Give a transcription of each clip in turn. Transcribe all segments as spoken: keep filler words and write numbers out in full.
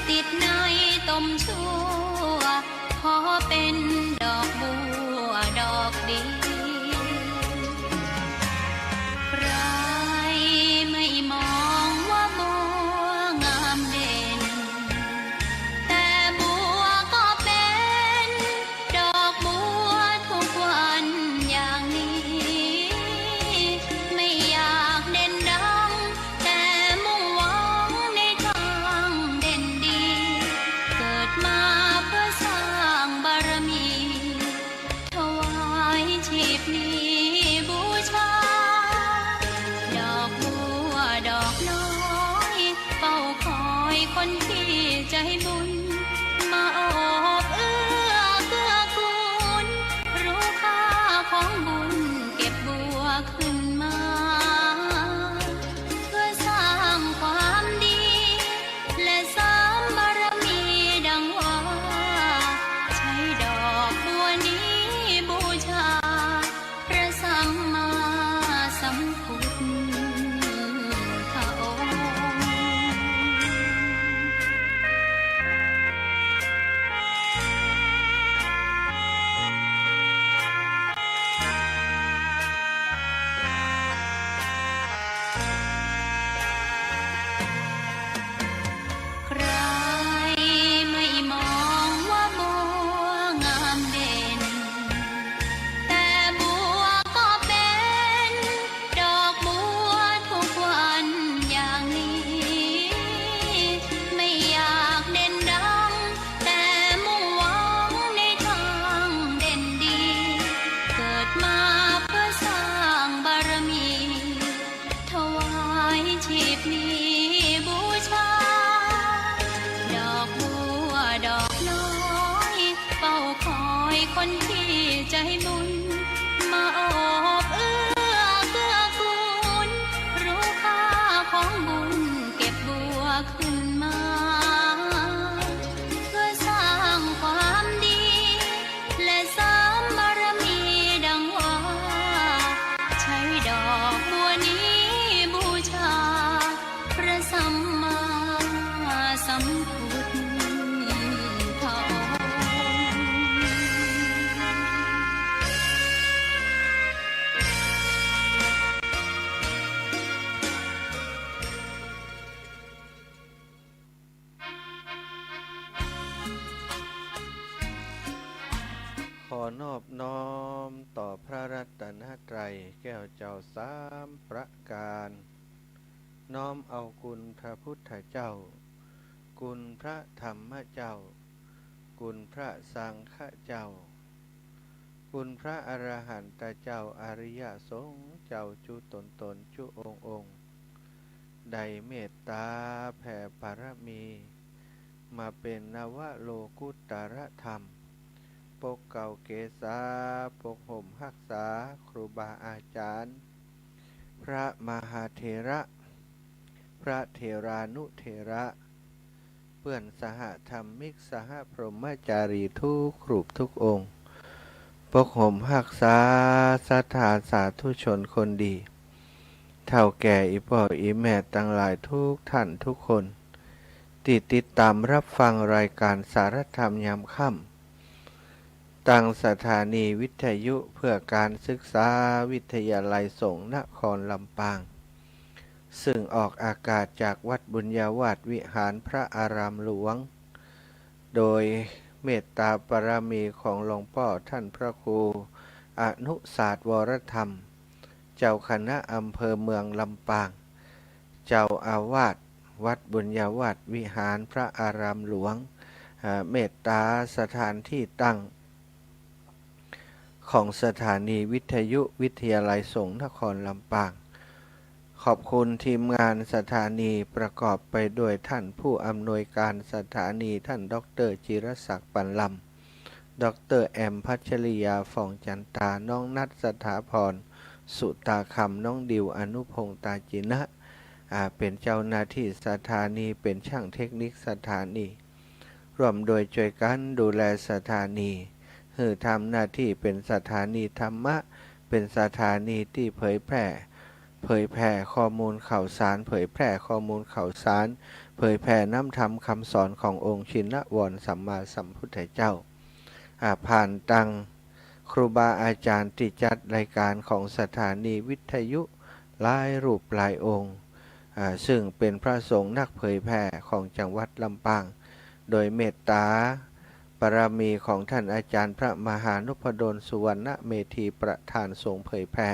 ติดในต้มชั่ว ขอเป๋นดอกบัวดอกเดียว ใครไม่มองว่าบัวงามเด่น แต่บัวก็เป๋นดอกบัวทุกวันอย่างนี้ ไม่อยากเด่นดัง แต่มุ่งหวังในตางเด่นดี เกิดมาเพื่อสร้างบารมี ถวายชีพนี้บูชา ดอกบัวดอกน้อย เฝ้าคอยคนที่ใจบุญ มาโอบเอื้อเกื้อกูล รู้ค่าของบุญ เก็บบัวขึ้นมา เพื่อสร้างความดี และเสริมบารมีดังว่า ใช้ดอกบัวนี้บูชา พระสัมมาสัมพุทธองค์ ใครไม่มองว่าบัวงามเด่น แต่บัวก็เป๋นดอกบัวทุกวันอย่างนี้ ไม่อยากเด่นดัง แต่มุ่งหวังในตางเด่นดี เกิดมาเพื่อสร้างบารมี ถวายชีพนี้บูชา ดอกบัวดอกน้อย เฝ้าคอยคนที่ใจบุญ มาโอบเอื้อเกื้อกูล รู้ค่าของบุญ เก็บบัวขึ้นมา เพื่อสร้างความดี และเสริมบารมีดังว่า ใช้ดอกบัวนี้บูชา พระสัมมาสัมพุทธองค์ ขอนอบน้อมต่อพระรัตนตรัยแก้วเจ้าสามประการ น้อมเอาคุณพระพุทธเจ้า คุณพระธรรมเจ้า คุณพระสังฆเจ้า คุณพระอรหันตเจ้า อริยสงฆ์เจ้าจุ๊ต๋นต๋นจุ๊องค์องค์ ได้เมตตาแผ่บารมี มาเป๋นนวโลกุตตรธรรม ปกเกล้าเกศา ปกห่มฮักษาครูบาอาจารย์ พระมหาเถระ พระเถรานุเถระ เปื้อนสหธรรมิก สหพรหมจารีทุกรูปทุกองค์ ปกห่มฮักษาศรัทธาสาธุชนคนดี เฒ่าแก่อี่ป้ออี่แม่ตังหลายทุกท่านทุกคน ตี้ติดต๋ามฮับฟังรายก๋านสารธรรมยามค่ำ ตางสถานีวิทยุเพื่อการศึกษาวิทยาลัยสงฆ์นครลำปาง ซึ่งออกอากาศจากวัดบุญญาวาสวิหารพระอารามหลวง โดยเมตตาบารมีของหลวงป้อท่านพระครูอนุสาสน์วรธรรม เจ้าคณะอำเภอเมืองลำปาง เจ้าอาวาสวัดบุญญาวาสวิหารพระอารามหลวง อ่า เมตตาสถานที่ตั้ง ของสถานีวิทยุวิทยาลัยสงฆ์นครลำปาง ขอบคุณทีมงานสถานีประกอบไปด้วยท่านผู้อำนวยการสถานี ท่านด็อกเตอร์จิรศักดิ์ ปันลำ ด็อกเตอร์แอม พัชริยา ฝ่องจันตา น้องนัท สถาพร สุตาคำ น้องดิว อนุพงษ์ ตาจินะ อ่า เป๋นเจ้าหน้าที่สถานี เป๋นช่างเทคนิคสถานี ร่วมด้วยช่วยกั๋นดูแลสถานี หื้อทำหน้าตี้เป๋นสถานีธรรมะ เป๋นสถานีตี้เผยแพร่ เผยแพร่ข้อมูลข่าวสาร เผยแพร่ข้อมูลข่าวสาร เผ เผยแผ่น้ำธรรมคำสอนขององค์ชินวรสัมมาสัมพุทธเจ้า อ่า ผ่านตังครูบาอาจารย์ตี้จัดรายก๋านของสถานีวิทยุหลายรูปหลายองค์ อ่า ซึ่งเป๋นพระสงฆ์นักเผยแผ่ของจังหวัดลำปาง โดยเมตตาบารมีของท่านอาจารย์พระมหานพดลสุวรรณเมธีประธานสงฆ์เผยแผ่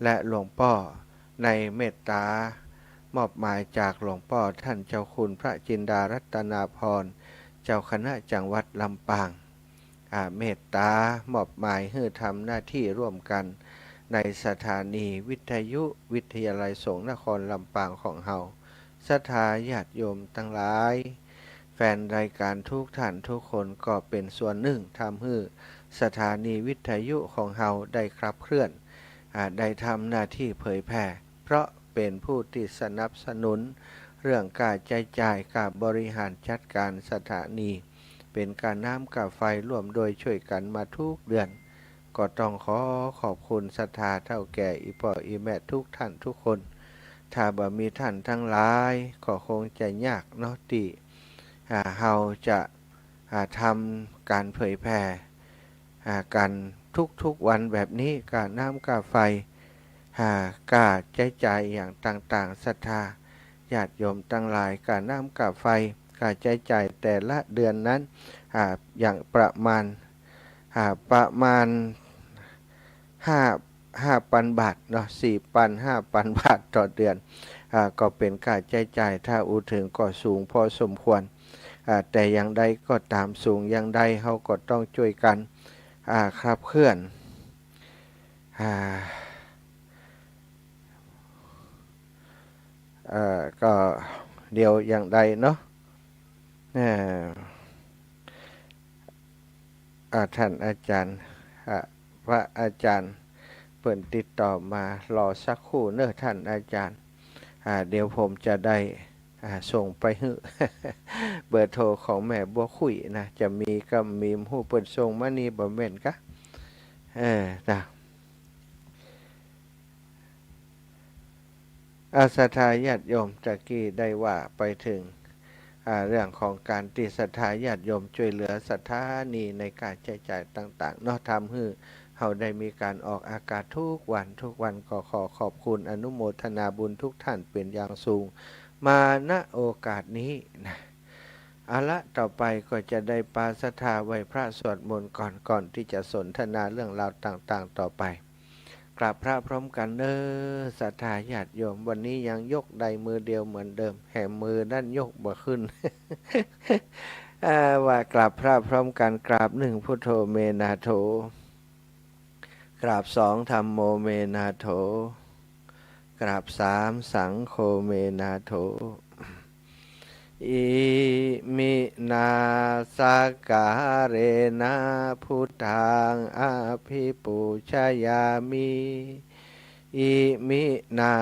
และหลวงป้อในเมตตามอบหมายจากหลวงป้อท่านเจ้าคุณพระจินดารัตนาภรณ์ เจ้าคณะจังหวัดลำปาง อ่า เมตตามอบหมายหื้อทำหน้าตี้ร่วมกั๋นในสถานีวิทยุวิทยาลัยสงฆ์นครลำปางของเฮา ศรัทธาญาติโยมตังหลาย แฟนรายก๋านทุกท่านทุกคนก็เป๋นส่วนนึ่งทำหื้อสถานีวิทยุของเฮาได้ขับเคลื่อน อ่า ได้ทำหน้าตี้เผยแผ่ เพราะเป๋นผู้ตี้สนับสนุนเรื่องก้าใจ๊จ่าย ก้าบริหารจัดก๋านสถานี เป๋นก้าน้ำก้าไฟร่วมด้วยช่วยกั๋นมาทุกเดือน ก็ต้องขอขอบคุณศรัทธาเฒ่าแก่อี่ป้ออี่แม่ทุกท่านทุกคน ถ้าบ่มีท่านตังหลายก็คงจะยากเนาะตี้ อ่า เฮาจะ อ่า ทำก๋านเผยแผ่ อ่า กั๋นทุกๆวันแบบนี้ ก้าน้ำก้าไฟ อ่า ก้าใจ๊จ่ายอย่างต่างๆ ศรัทธาญาติโยมตังหลาย ก้าน้ำก้าไฟ ก้าใจ๊จ่ายแต่ละเดือนนั้น อ่า อย่างประมาณ อ่า ประมาณห้า ห้าปันบาทเนาะ สี่ปัน ห้าปันบาทต่อเดือน อ่า ก็เป๋นก้าใจ๊จ่าย ถ้าอู้เถิงก็สูงพอสมควร อ่า แต่อย่างใดก็ต๋าม สูงอย่างใดเฮาก็ต้องช่วยกั๋น อ่า ขับเคลื่อน อ่า เอ่อ ก็เดี๋ยวอย่างใดเนาะ เอ่อ อ่า ท่านอาจารย์ อ่า พระอาจารย์เปิ้นติดต่อมา รอสักครู่เนาะท่านอาจารย์ อ่า เดี๋ยวผมจะได้ อ่า ส่งไปหื้อ เบอร์โทรของแม่บัวคุยนะ จะมีก็มี บ่ฮู้เปิ้นส่งมานี่บ่แม่นกา เออ นะ อ่า ศรัทธาญาติโยม ตะกี้ได้ว่าไปเถิง อ่า เรื่องของก๋านตี้ศรัทธาญาติโยมจ้วยเหลือสถานีในก้าใจ๊จ่ายต่างๆ เนาะ ทำหื้อเฮาได้มีก๋านออกอากาศทุกวัน ทุกวัน ก็ขอขอบคุณอนุโมทนาบุญทุกท่านเป๋นอย่างสูง มา ณ โอกาสนี้นะ เอาละ ต่อไปก็จะได้ปาศรัทธาไหว้พระสวดมนต์ก่อน ก่อนตี้จะสนทนาเรื่องราวต่างๆ ต่อไป กราบพระพร้อมกั๋นเน้อ ศรัทธาญาติโยม วันนี้ยังยกได้มือเดียวเหมือนเดิม แหมมือนั้นยกบ่ขึ้น อ่า ว่ากราบพระพร้อมกั๋น กราบหนึ่ง พุทโธ เม นาโถ กราบสอง ธัมโม เม นาโถ กราบสาม สังโฆ เม นาโถ อิมินา สักการะนะ พุทธัง อภิปูชยามิ อิมินา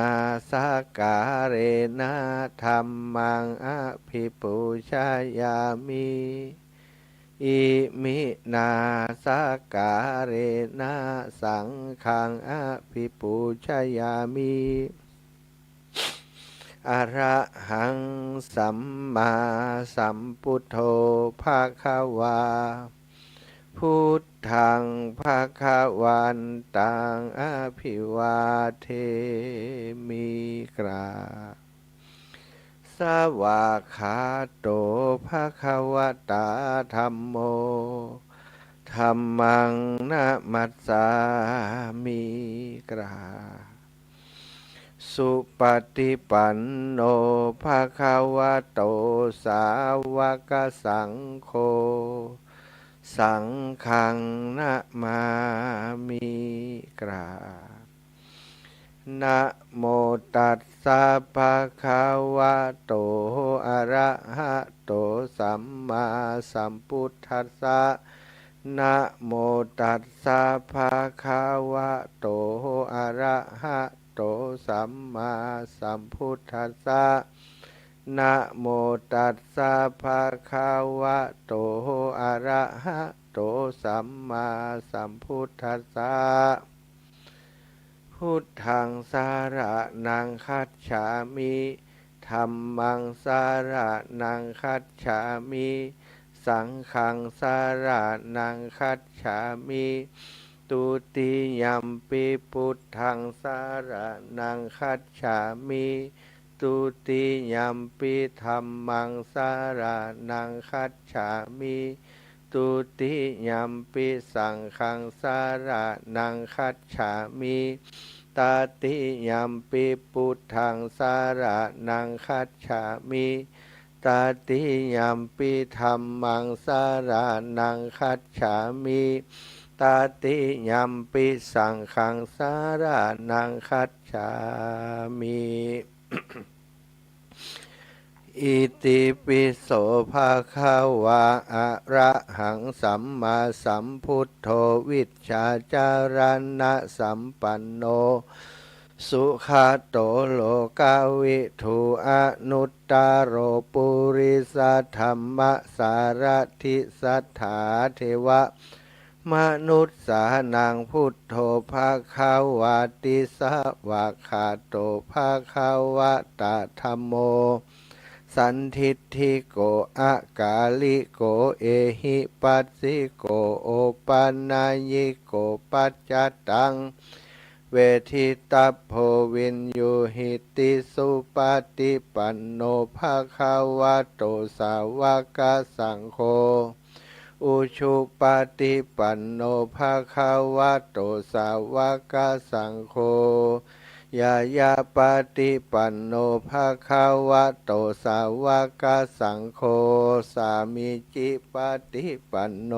สักการะนะ ธัมมัง อภิปูชยามิ อิมินา สักการะนะ สังฆัง อภิปูชยามิ อะระหัง สัมมาสัมพุทโธ ภะคะวา พุทธัง ภะคะวันตัง อภิวาเทมิ กราบ สวากขาโต ภะคะวะตา ธัมโม ธัมมัง นะมัสสามิ กราบ สุปฏิปันโน ภะคะวะโต สาวกสังโฆ สังฆัง นะมามิ กราบ นะโมตัสสะ ภะคะวะโต อะระหะโต สัมมาสัมพุทธัสสะ นะโมตัสสะ ภะคะวะโต อะระหะโต สัมมาสัมพุทธัสสะ นะโมตัสสะ ภะคะวะโต อะระหะโต สัมมาสัมพุทธัสสะ พุทธัง สะระณัง คัจฉามิ ธ ธัมมัง สะระณัง คัจฉามิ สังฆัง สะระณัง คัจฉามิ ทุติยัมปิ พุทธัง สะระณัง คัจฉามิ ทุติยัมปิ ธัมมัง สะระณัง คัจฉามิ ทุติยัมปิ สังฆัง สะระณัง คัจฉามิ ตติยัมปิ พุทธัง สะระณัง คัจฉามิ ตติยัมปิ ธัมมัง สะระณัง คัจฉามิ ตติยัมปิ สังฆัง สะระณัง คัจฉามิ อิติปิโส ภะคะวา อะระหัง สัมมาสัมพุทโธ วิชชาจารณสัมปันโน สุขะโต โลกะวิถู อนุตตะโร ปุริสะธัมมะสารถิ สัทธาเทวะ มนุสสานัง พุทโธ ภะคะวาติ สะวากขาโต ภะคะวะตะ ธัมโม สันทิฏฐิโก อะกาลิโก เอหิปัสสิโก โอปะนายิโก ปัจจตัง เวทิตัพโพ วินยูหิติ สุปะติปันโน ภะคะวะโต สาวะกะสังโฆ อุชุปะติปันโน ภะคะวะโต สาวะกะสังโฆ ญาญาปะติปันโน ภะคะวะโต สาวะกะสังโฆ สามีจิปะติปันโน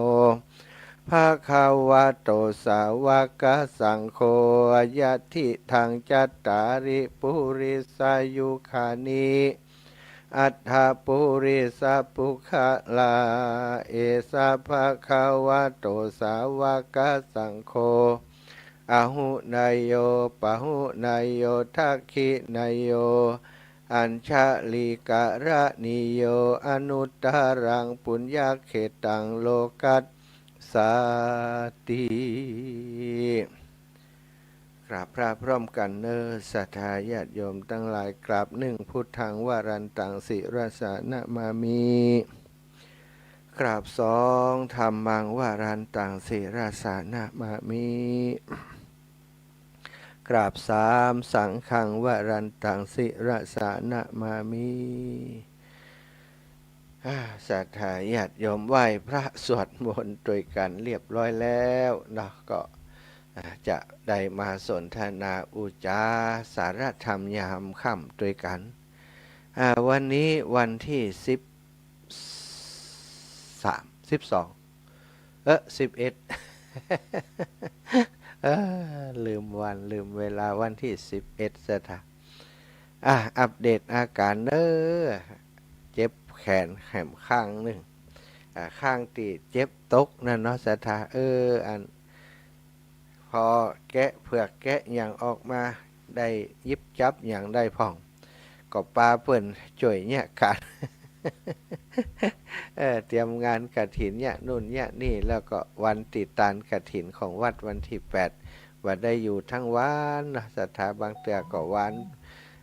ภะคะวะโต สาวะกะสังโฆ ยะทิฏฐัง จัตตาริ ปุริสายุคานิ อัฏฐะ ปุริสะปุคคละ เอสะ ภะคะวะโต สาวะกะสังโฆ อหุเนยโย ปะหุเนยโย ทักขิเนยโย อัญชะลีกะระณีโย อนุตตะรัง ปุญญะเขตัง โลกัสสาติ กราบพระพร้อมกั๋นเน่อ ศรัทธาญาติโยมตังหลาย กราบหนึ่ง พุทธัง วรันตัง ศิรสานะมามิ กราบสอง ธัมมัง วรันตัง ศิรสานะมามิ กราบสาม สังฆัง วรันตัง ศิรสานะมามิ อ่า ศรัทธาญาติโยมไหว้พระสวดมนต์ตวยกั๋นเรียบร้อยแล้วเนาะ ก็ อ่า จะได้มาสนทนาอู้จ๋าสาระธรรมยามค่ำตวยกั๋น อ่า วันนี้วันตี้สิบสาม สิบสอง เออ สิบเอ็ด เออ ลืมวันลืมเวลา วันตี้สิบเอ็ด ศรัทธา อ่ะ อัปเดตอาก๋านเน่อ เจ็บแขนแหมข้างนึ่ง อ่ะ ข้างตี้เจ็บตกนั่นเนาะ ศรัทธา เออ อัน ผ่อแกะเผือกแกะหยังออกมา ได้หยิบจับหยังได้พ่อง ก็ปาเปิ้นจ้วยเยียะก๋าน เออ เตรียมงานกฐินเยียะนู่นเยียะนี่ แล้วก็วันตี้ตานกฐินของวัดวันตี้แปด บ่ได้อยู่ตึงวันเนาะ ศรัทธา บางเตื้อก็วัน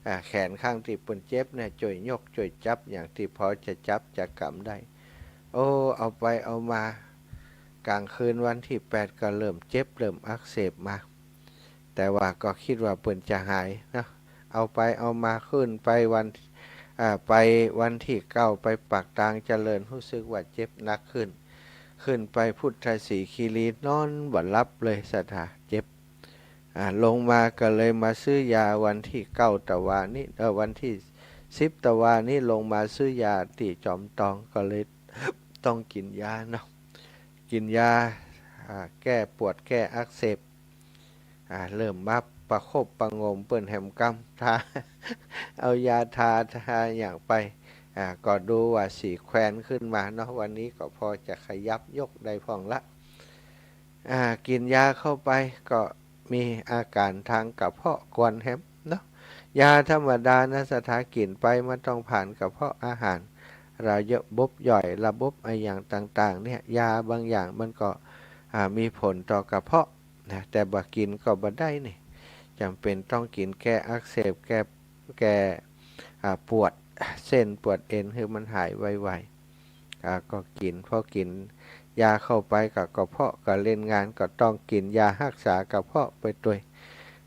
อ่า แขนข้างตี้เปิ้นเจ็บเนี่ย จ้วยยกจ้วยจับหยังตี้พอจะจับจะก๋ำได้ โอ้ เอาไปเอามา ก๋างคืนวันตี้แปดก็เริ่มเจ็บเริ่มอักเสบมา แต่ว่าก็กึ๊ดว่าเปิ้นจะหายเนาะ เอาไปเอามาขึ้นไปวัน อ่า ไปวันตี้เก้าไปปากตางเจริญ ฮู้สึกว่าเจ็บหนักขึ้น ขึ้นไปพุทธสีคีรีนอนบ่หลับเลย ศรัทธา เจ็บ อ่า ลงมาก็เลยมาซื้อยาวันตี้เก้าตะวานี้ เออ วันตี้สิบตะวานี้ลงมาซื้อยาตี้จอมตอง ก็เลยต้องกิ๋นยาเนาะ กิ๋นยา อ่า แก้ปวดแก้อักเสบ อ่า เริ่มมาประคบประหงมเปิ้นแหมกำ ทา เอายาทา ทาหยังไป อ่า ก็ดูว่าสีแควนขึ้นมาเนาะ วันนี้ก็พอจะขยับยกได้พ่องละ อ่า กิ๋นยาเข้าไปก็มีอาก๋านตางกระเพาะกวนแหมเนาะ ยาธรรมดานะ ศรัทธา กิ๋นไปมันต้องผ่านกระเพาะอาหาร ระบบย่อย ระบบอะหยังต่างๆ เนี่ย ยาบางอย่างมันก็ อ่า มีผลต่อกระเพาะนะ แต่บ่กิ๋นก็บ่ได้นี่ จ๋ำเป๋นต้องกิ๋นแก้อักเสบ แก้ แก้ อ่า ปวดเส้นปวดเอ็นหื้อมันหายไวๆ อ่า ก็กิ๋น พอกิ๋นยาเข้าไปก็กระเพาะก็เล่นงาน ก็ต้องกิ๋นยาฮักษากระเพาะไปตวย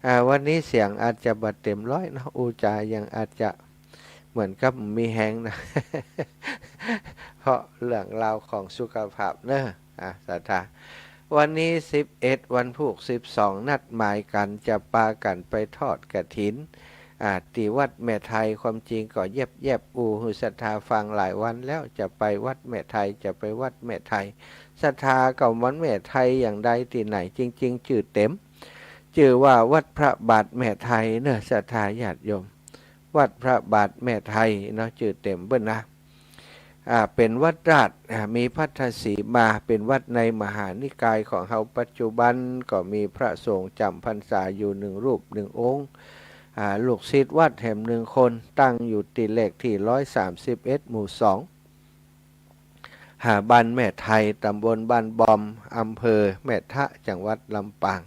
อ่า วันนี้เสียงอาจจะบ่เต็มร้อยเนาะ อู้จายังอาจจะเหมือนกับมีแฮงนะ เพราะเรื่องราวของสุขภาพเนอะ อ่า ศรัทธา วันนี้สิบเอ็ด วันพูก สิบสอง นัดหมายกั๋นจะปากั๋นไปทอดกฐิน อ่า ตี้วัดแม่ไทย ความจริงก็แยบๆ อู้หื้อศรัทธาฟังหลายวันแล้ว จะไปวัดแม่ไทย จะไปวัดแม่ไทย ศรัทธาก็ วัดแม่ไทยอย่างใดตี้ไหน จริงๆ จื้อเต็ม จื้อว่าวัดพระบาทแม่ไทยเนอะ ศรัทธาญาติโยม วัดพระบาทแม่ไทยเนาะ จื้อเต็มเปิ้นนะ อ่า เป๋นวัดราช อ่า มีพัทธสีมา เป๋นวัดในมหานิกายของเฮา ปัจจุบันก็มีพระสงฆ์จ๋ำพรรษาอยู่หนึ่งรูปหนึ่งองค์ อ่า ลูกศิษย์วัดแหมหนึ่งคน ตั้งอยู่ตี้เลขตี้ร้อยสามสิบเอ็ด หมู่สอง อ่า บ้านแม่ไทย ตำบลบ้านบอม อำเภอแม่ทะ จังหวัดลำปาง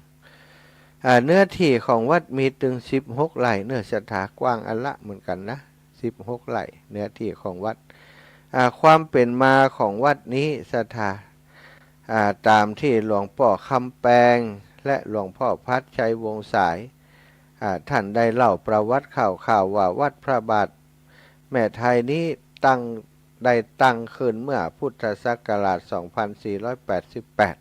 อ่า เนื้อตี้ของวัดมีตึงสิบหกไร่เนอะ ศรัทธา กว้างอะละเหมือนกั๋นนะ สิบหกไร่ เนื้อตี้ของวัด อ่า ความเป๋นมาของวัดนี้ ศรัทธา อ่า ต๋ามตี้หลวงป้อคำแปง และหลวงป้อพัดชัยวงศ์สาย อ่า ต้านได้เล่าประวัติคร่าวๆ ว่าวัดพระบาทแม่ไทยนี้ตั้ง ได้ตั้งขึ้นเมื่อพุทธศักราช สองพันสี่ร้อยแปดสิบแปด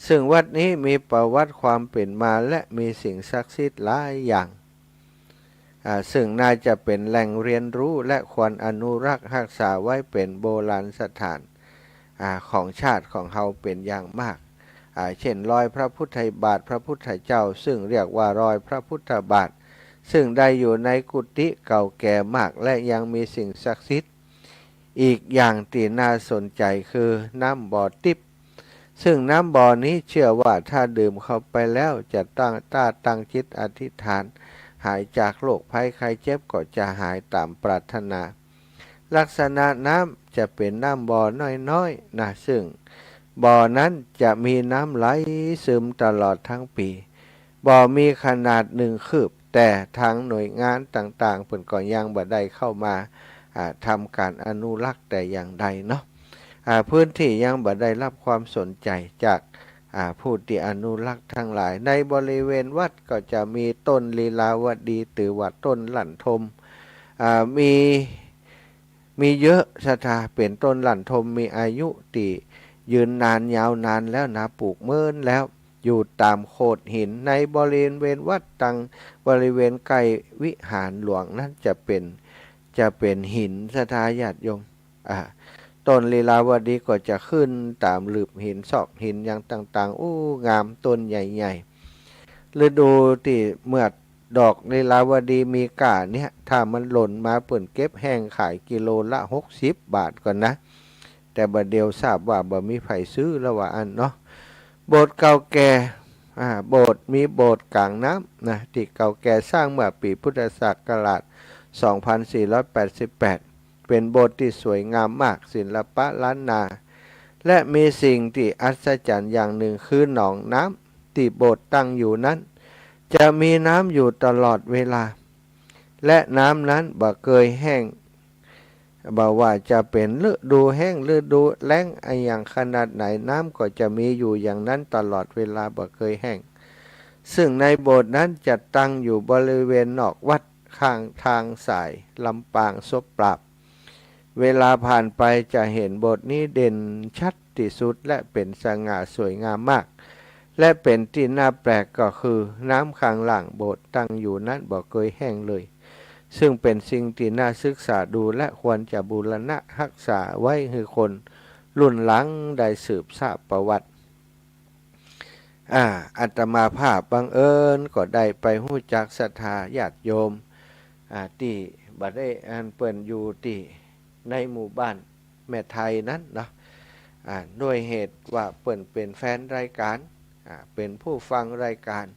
ซึ่งวัดนี้มีประวัติความเป๋นมาและมีสิ่งศักดิ์สิทธิ์หลายอย่าง อ่า ซึ่งน่าจะเป๋นแหล่งเรียนรู้และควรอนุรักษ์ฮักษาไว้เป๋นโบราณสถาน อ่า ของชาติของเฮาเป๋นอย่างมาก อ่า เช่น รอยพระพุทธบาทพระพุทธเจ้า ซึ่งเรียกว่ารอยพระพุทธบาท ซึ่งได้อยู่ในกุฏิเก่าแก่มาก และยังมีสิ่งศักดิ์สิทธิ์อีกอย่างตี้น่าสนใจ๋คือน้ำบ่อติ๊บ ซึ่งน้ำบ่อนี้เชื่อว่าถ้าดื่มเข้าไปแล้วจะตั้ง ถ้าตั้งจิตอธิษฐาน หายจากโรคภัยไข้เจ็บก็จะหายต๋ามปรารถนา ลักษณะน้ำจะเป๋นน้ำบ่อน้อยๆ นะ ซึ่งบ่อนั้นจะมีน้ำไหลซึมตลอดทั้งปี๋ บ่อมีขนาดหนึ่งคืบ แต่ทางหน่วยงานต่างๆ เปิ้นก็ยังบ่ได้เข้ามา อ่า ทำการอนุรักษ์แต่อย่างใดเนาะ อ่า พื้นตี้ยังบ่ได้รับความสนใจ๋จาก อ่า ผู้ตี้อนุรักษ์ทั้งหลาย ในบริเวณวัดก็จะมีต้นลีลาวดี ถือว่าต้นลั่นทม อ่า มี มีเยอะ ศรัทธา เป๋นต้นลั่นทม มีอายุตี้ยืนนานยาวนานแล้วนะ ปลูกเมินแล้ว อยู่ต๋ามโขดหิน ในบริเวณวัดตังบริเวณใก้วิหารหลวงนั้นจะเป๋น จะเป๋นหิน ศรัทธาญาติโยม อ่า ต้นลีลาวดีก็จะขึ้นต๋ามหลืบหิน ซอกหินอย่างต่างๆ อู้ งาม ต้นใหญ่ๆ ฤดูตี้เมื่อดอกลีลาวดีมีก้าเนี่ย ถ้ามันหล่นมาเปิ้นเก็บแห้งขายกิโลละหกสิบบาทก่อนนะ แต่บ่าเดี่ยวทราบว่าบ่มีใผซื้อแล้วว่าอั้นเนาะ โบสถ์เก่าแก่ อ่า โบสถ์ มีโบสถ์ก๋างน้ำนะ ตี้เก่าแก่สร้างเมื่อปี๋พุทธศักราช สองพันสี่ร้อยแปดสิบแปด เป๋นโบสถ์ตี้สวยงามมาก ศิลปะล้านนา และมีสิ่งตี้อัศจรรย์อย่างหนึ่งคือหนองน้ำตี้โบสถ์ตั้งอยู่นั้น จะมีน้ำอยู่ตลอดเวลา และน้ำนั้นบ่เกยแห้ง บ่ว่าจะเป๋นฤดูแห้ง ฤดูแล้งอะหยังขนาดไหน น้ำก็จะมีอยู่อย่างนั้นตลอดเวลา บ่เกยแห้ง ซึ่งในโบสถ์นั้นจะตั้งอยู่บริเวณนอกวัดข้างทางสายลำปางสบปราบ เวลาผ่านไปจะเห็นโบสถ์นี้เด่นชัดตี้สุด และเป๋นสง่าสวยงามมาก และเป๋นตี้น่าแปลกก็คือน้ำข้างล่างโบสถ์ตั้งอยู่นั้นบ่เกยแห้งเลย ซึ่งเป๋นสิ่งตี้น่าศึกษาดู และควรจะบูรณะฮักษาไว้หื้อคนรุ่นหลังได้สืบทราบประวัติ อ่า อาตมาภาพบังเอิญก็ได้ไปฮู้จักศรัทธาญาติโยม อ่า ตี้บ่ได้อันเปิ้นอยู่ตี้ในหมู่บ้านแม่ไทยนั้นเนาะ อ่า ด้วยเหตุว่าเปิ้นเป๋นแฟนรายก๋าน อ่า เป๋นผู้ฟังรายก๋าน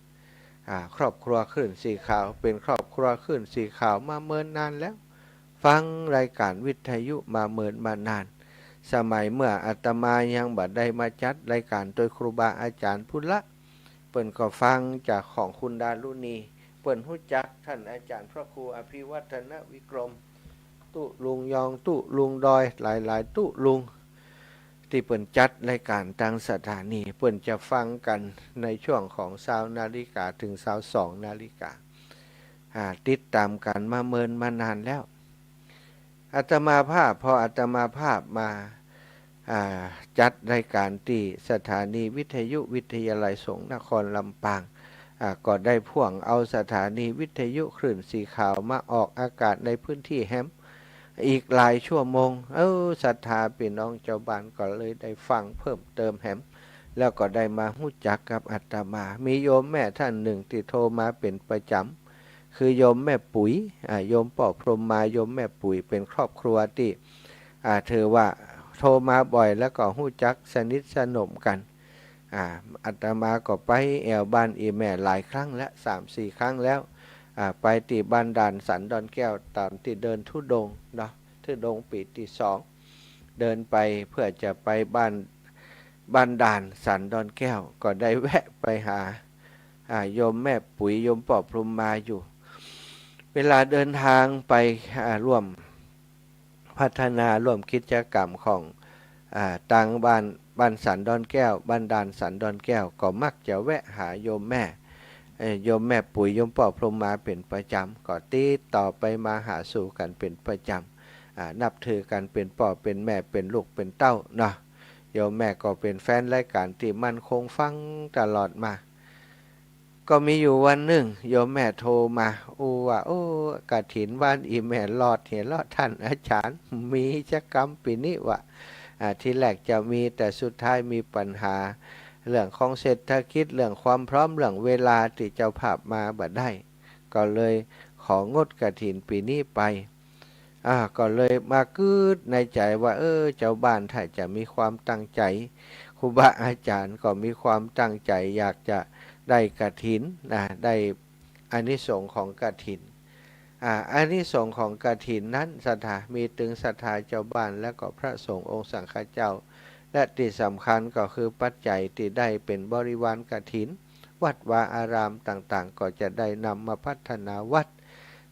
อ่า ครอบครัวคลื่นสีขาว เป๋นครอบครัวคลื่นสีขาวมาเมินนานแล้ว ฟังรายก๋านวิทยุมาเมินมานาน สมัยเมื่ออาตมายังบ่ได้มาจัดรายก๋านโตยครูบาอาจ๋ารย์พุ้นละ เปิ้นก็ฟังจากของคุณดารุณี เปิ้น ปิ้นฮู้จักต้านอาจ๋ารย์พระครูอภิวัฒนวิกรม ตุ๊ลุงยอง ตุ๊ลุงดอย หลายๆ ตุ๊ลุง ตี้เปิ้นจัดรายก๋านตางสถานี เปิ้นจะฟังกั๋นในช่วงของซาวนาฬิกาเถิงซาวสองนาฬิกา อ่า ติดต๋ามกั๋นมาเมินมานานแล้ว อาตมาภาพ พออาตมาภาพมา อ่า จัดรายก๋านตี้สถานีวิทยุวิทยาลัยสงฆ์นครลำปาง อ่า ก็ได้พ่วงเอาสถานีวิทยุคลื่นสีขาวมาออกอากาศในพื้นตี้แหม อีกหลายชั่วโมง เออ ศรัทธาปี้น้องจาวบ้านก็เลยได้ฟังเพิ่มเติมแหม แล้วก็ได้มาฮู้จักกับอาตมา มีโยมแม่ต้านนึ่งตี้โทรมาเป๋นประจ๋ำ คือโยมแม่ปุ๋ย อ่า โยมป้อพรหมมา โยมแม่ปุ๋ย เป๋นครอบครัวตี้ อ่า ถือว่าโทรมาบ่อย แล้วก็ฮู้จักสนิทสนมกั๋น อ่า อาตมาก็ไปแอ่วบ้านอี่แม่หลายครั้งแล้ว สามสี่ครั้งแล้ว อ่า ไปตี้บ้านด่านสันดอนแก้ว ต๋อนตี้เดินธุดงค์เนาะ ธุดงค์ปี๋ตี้สอง เดินไปเปื้อจะไปบ้าน บ้านด่านสันดอนแก้ว ก็ได้แวะไปหา อ่า โยมแม่ปุ๋ย โยมป้อพรหมมาอยู่ เวลาเดินตางไป อ่า ร่วม พัฒนาร่วมกิจกรรมของ อ่า ตางบ้าน บ้านสันดอนแก้ว บ้านด่านสันดอนแก้ว ก็มักจะแวะหาโยมแม่ เอ่อ โยมแม่ปุ๋ย โยมป้อพรหมมาเป๋นประจ๋ำ ก็ติดต่อไปมาหาสู่กั๋นเป๋นประจ๋ำ อ่า นับถือกั๋นเป๋นป้อเป๋นแม่ เป๋นลูกเป๋นเต้าเนาะ โยมแม่ก็เป๋นแฟนรายก๋านตี้มั่นคงฟังตลอดมา ก็มีอยู่วันนึ่ง โยมแม่โทรมาอู้ว่า โอ้ กฐินบ้านอี่แม่หลอดเหียเลาะต้านอาจ๋ารย์ มีจักกำปี๋นี้วะ อ่า ทีแรกจะมี แต่สุดท้ายมีปัญหาเรื่องของเศรษฐกิจ เรื่องความพร้อม เรื่องเวลาตี้เจ้าภาพมาบ่ได้ ก็เลยของดกฐินปี๋นี้ไป อ่า ก็เลยมากึ๊ดในใจ๋ว่า เออ จาวบ้านถ้าจะมีความตั้งใจ๋ ครูบาอาจ๋ารย์ก็มีความตั้งใจ๋อยากจะได้กฐินนะ ได้อานิสงส์ของกฐิน อ่า อานิสงส์ของกฐินนั้น ศรัทธา มีตึงศรัทธาจาวบ้าน และก็พระสงฆ์องค์สังฆเจ้า และตี้สำคัญก็คือปัจจัยตี้ได้เป๋นบริวารกฐิน วัดวาอารามต่างๆ ก็จะได้นำมาพัฒนาวัด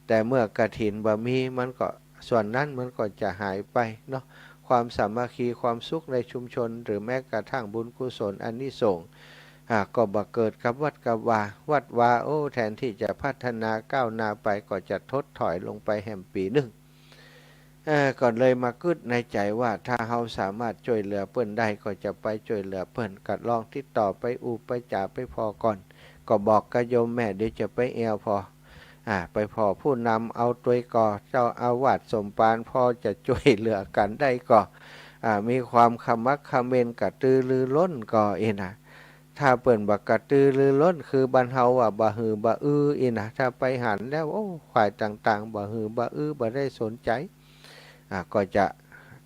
แต่เมื่อกฐินบ่มี มันก็ ส่วนนั้นมันก็จะหายไปเนาะ ความสามัคคี ความสุขในชุมชน หรือแม้กระทั่งบุญกุศลอานิสงส์ อ่า ก็บ่เกิดกับวัดกับวา วัดวา โอ้ แทนตี้จะพัฒนาก้าวหน้าไป ก็จะถดถอยลงไปแหมปี๋นึ่ง เอ่อ ก็เลยมากึ๊ดในใจ๋ว่า ถ้าเฮาสามารถจ้วยเหลือเปิ้นได้ ก็จะไปจ้วยเหลือเปิ้น ก็ลองติดต่อไปอู้ไปจ๋าไปผ่อก่อน ก็บอกกับโยมแม่ เดี๋ยวจะไปแอ่วผ่อ อ่า ไปผ่อผู้นำเอาตวยก่อ เจ้าอาวาสสมภาร พอจะจ้วยเหลือกั๋นได้ก่อ อ่า มีความขมักเขม้นกระตือรือร้นก่ออี้นะ ถ้าเปิ้นบ่กระตือรือร้น คือบ้านเฮาว่าบ่หือบ่อืออี้นะ ถ้าไปหันแล้ว โอ้ ฝ่ายต่างๆ บ่หือบ่อือ บ่ได้สนใจ๋ อ่า ก็จะ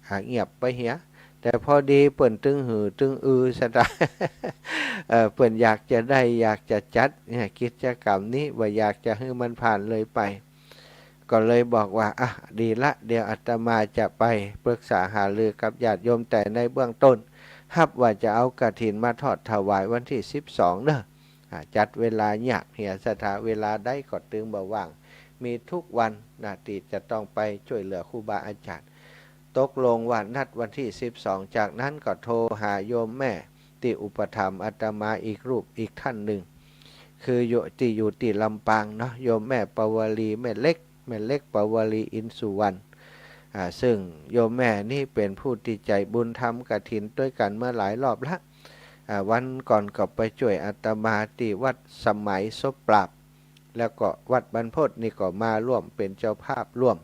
อ่า เงียบไปเหีย แต่พอดีเปิ้นตึงหือตึงอือสะตา เอ่อ เปิ้นอยากจะได้ อยากจะจัดเนี่ย กิจกรรมนี้ บ่อยากจะหื้อมันผ่านเลยไป ก็เลยบอกว่า อ่ะ ดีละ เดี๋ยวอาตมาจะไปปรึกษาหารือกับญาติโยม แต่ในเบื้องต้น ฮับว่าจะเอากฐินมาทอดถวายวันตี้สิบสองเนาะ อ่า จัดเวลายากเหียศรัทธา เวลาใดก็ตึงบ่ว่าง มีทุกวันนะ ตี้จะต้องไปจ้วยเหลือครูบาอาจ๋ารย์ ตกลงว่านัดวันตี้สิบสอง จากนั้นก็โทรหาโยมแม่ตี้อุปถัมภ์อาตมาอีกรูปอีกต้านนึ่ง คืออยู่ ตี้อยู่ตี้ลำปางเนาะ โยมแม่ปวลี แม่เล็ก แม่เล็กปวลี อินสุวรรณ อ่า ซึ่งโยมแม่นี้เป๋นผู้ตี้ใจ๋บุญทำกฐินตวยกั๋นมาหลายรอบละ อ่า วันก่อนก็ไปจ้วยอาตมาตี้วัดสมัยโสตปราบ แล้วก็วัดบรรพตนี่ก็มาร่วมเป๋นเจ้าภาพร่วม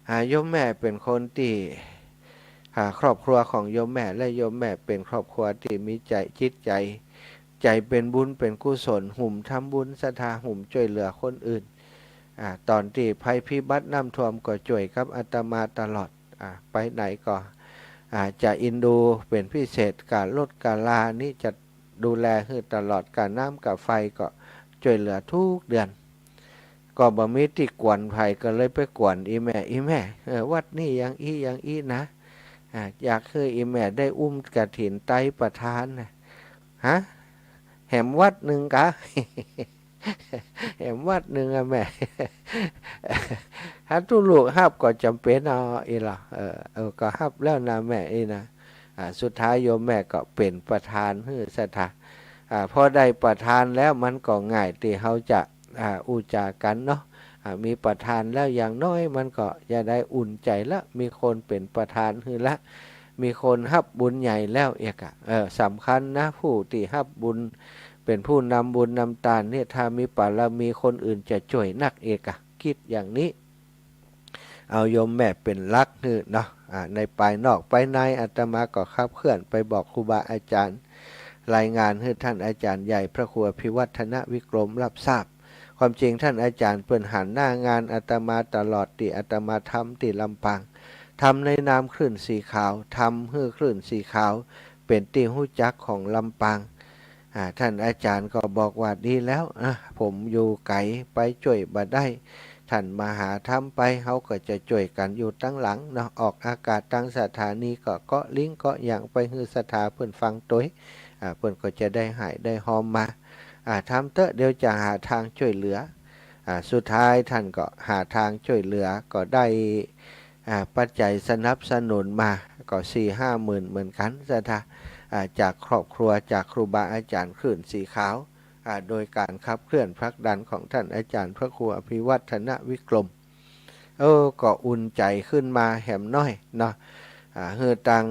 อ่า โยมแม่เป๋นคนตี้ อ่า ครอบครัวของโยมแม่และโยมแม่เป๋นครอบครัวตี้มีใจ๋ จิตใจ๋ ใจ๋เป๋นบุญเป๋นกุศล หุ่มทำบุญศรัทธา หุ่มจ้วยเหลือคนอื่น อ่า ต๋อนตี้ภัยพิบัติน้ำท่วมก็จ้วยกับอาตมาตลอด อ่า ไปไหนก็ อ่า จะเอ็นดูเป๋นพิเศษ ก๋านรถก๋านรานี้จะดูแลหื้อตลอด ก๋านน้ำก๋านไฟก็จ้วยเหลือกู้เดือน ก็บ่มีตี้กวนใผ ก็เลยไปกวนอี่แม่ อี่แม่ เออ วัดนี้อย่างอี้อย่างอี้นะ อ่า อยากหื้ออี่แม่ได้อุ้มกฐินไตรประทานนะ ฮะ แหมวัดนึ่งกา แหมวัดนึ่งอะแม่ ถ้าตุ๊ลูกฮับก็จ๋ำเป๋นเอาอี้ลอ เออ เออ ก็ฮับแล้วนาแม่อี้นะ อ่า สุดท้ายโยมแม่ก็เป๋นประธานหื้อศรัทธา อ่า พอได้ประธานแล้วมันก็ง่ายตี้เฮาจะ อ่า อู้จ๋ากั๋นเนาะ อ่า มีประธานแล้วอย่างน้อยมันก็จะได้อุ่นใจ๋ละ มีคนเป๋นประธานหื้อละ มีคนฮับบุญใหญ่แล้วเอกอะ เออ สำคัญนะ ผู้ตี้ฮับบุญ เป๋นผู้นำบุญนำตานเนี่ย ถ้ามีบารมีคนอื่นจะจ้วยนักเอกอะ กึ๊ดอย่างนี้ เอาโยมแม่เป๋นหลักหื้อเนาะ อ่า ในปายนอกปายในอาตมาก็ขับเคลื่อนไปบอกครูบาอาจ๋ารย์ รายงานหื้อต้านอาจ๋ารย์ใหญ่พระครูอภิวัฒนวิกรมฮับทราบ ความจริงต้านอาจ๋ารย์เปิ้นหันหน้างานอาตมาตลอดตี้อาตมาทำตี้ลำปาง ทำในนามคลื่นสีขาว ทำหื้อคลื่นสีขาวเป๋นตี้ฮู้จักของลำปาง อ่า ต้านอาจ๋ารย์ก็บอกว่า ดีแล้ว อ่ะ ผมอยู่ไก๋ไปจ้วยบ่ได้ ต้านมาหาทำไป เฮาก็จะจ้วยกั๋นอยู่ตังหลังเนาะ ออกอากาศตางสถานีก็เกาะลิงก์เกาะหยังไปหื้อศรัทธาเปิ้นฟังตวย อ่า เปิ้นก็จะได้หายได้ฮอมมา อ่า ทำเต๊อะ เดี๋ยวจะหาตางจ้วยเหลือ อ่า สุดท้ายต้านก็หาตางจ้วยเหลือ ก็ได้ อ่า ปัจจัยสนับสนุนมา ก็สี่ห้าหมื่นเหมือนกั๋นศรัทธา อ่า จากครอบครัว จากครูบาอาจ๋ารย์คลื่นสีขาว อ่า โดยก๋านขับเคลื่อนผลักดันของต้านอาจ๋ารย์พระครูอภิวัฒนวิกรม เออ ก็อุ่นใจ๋ขึ้นมาแหมน้อยเนาะ อ่า หื้อตาง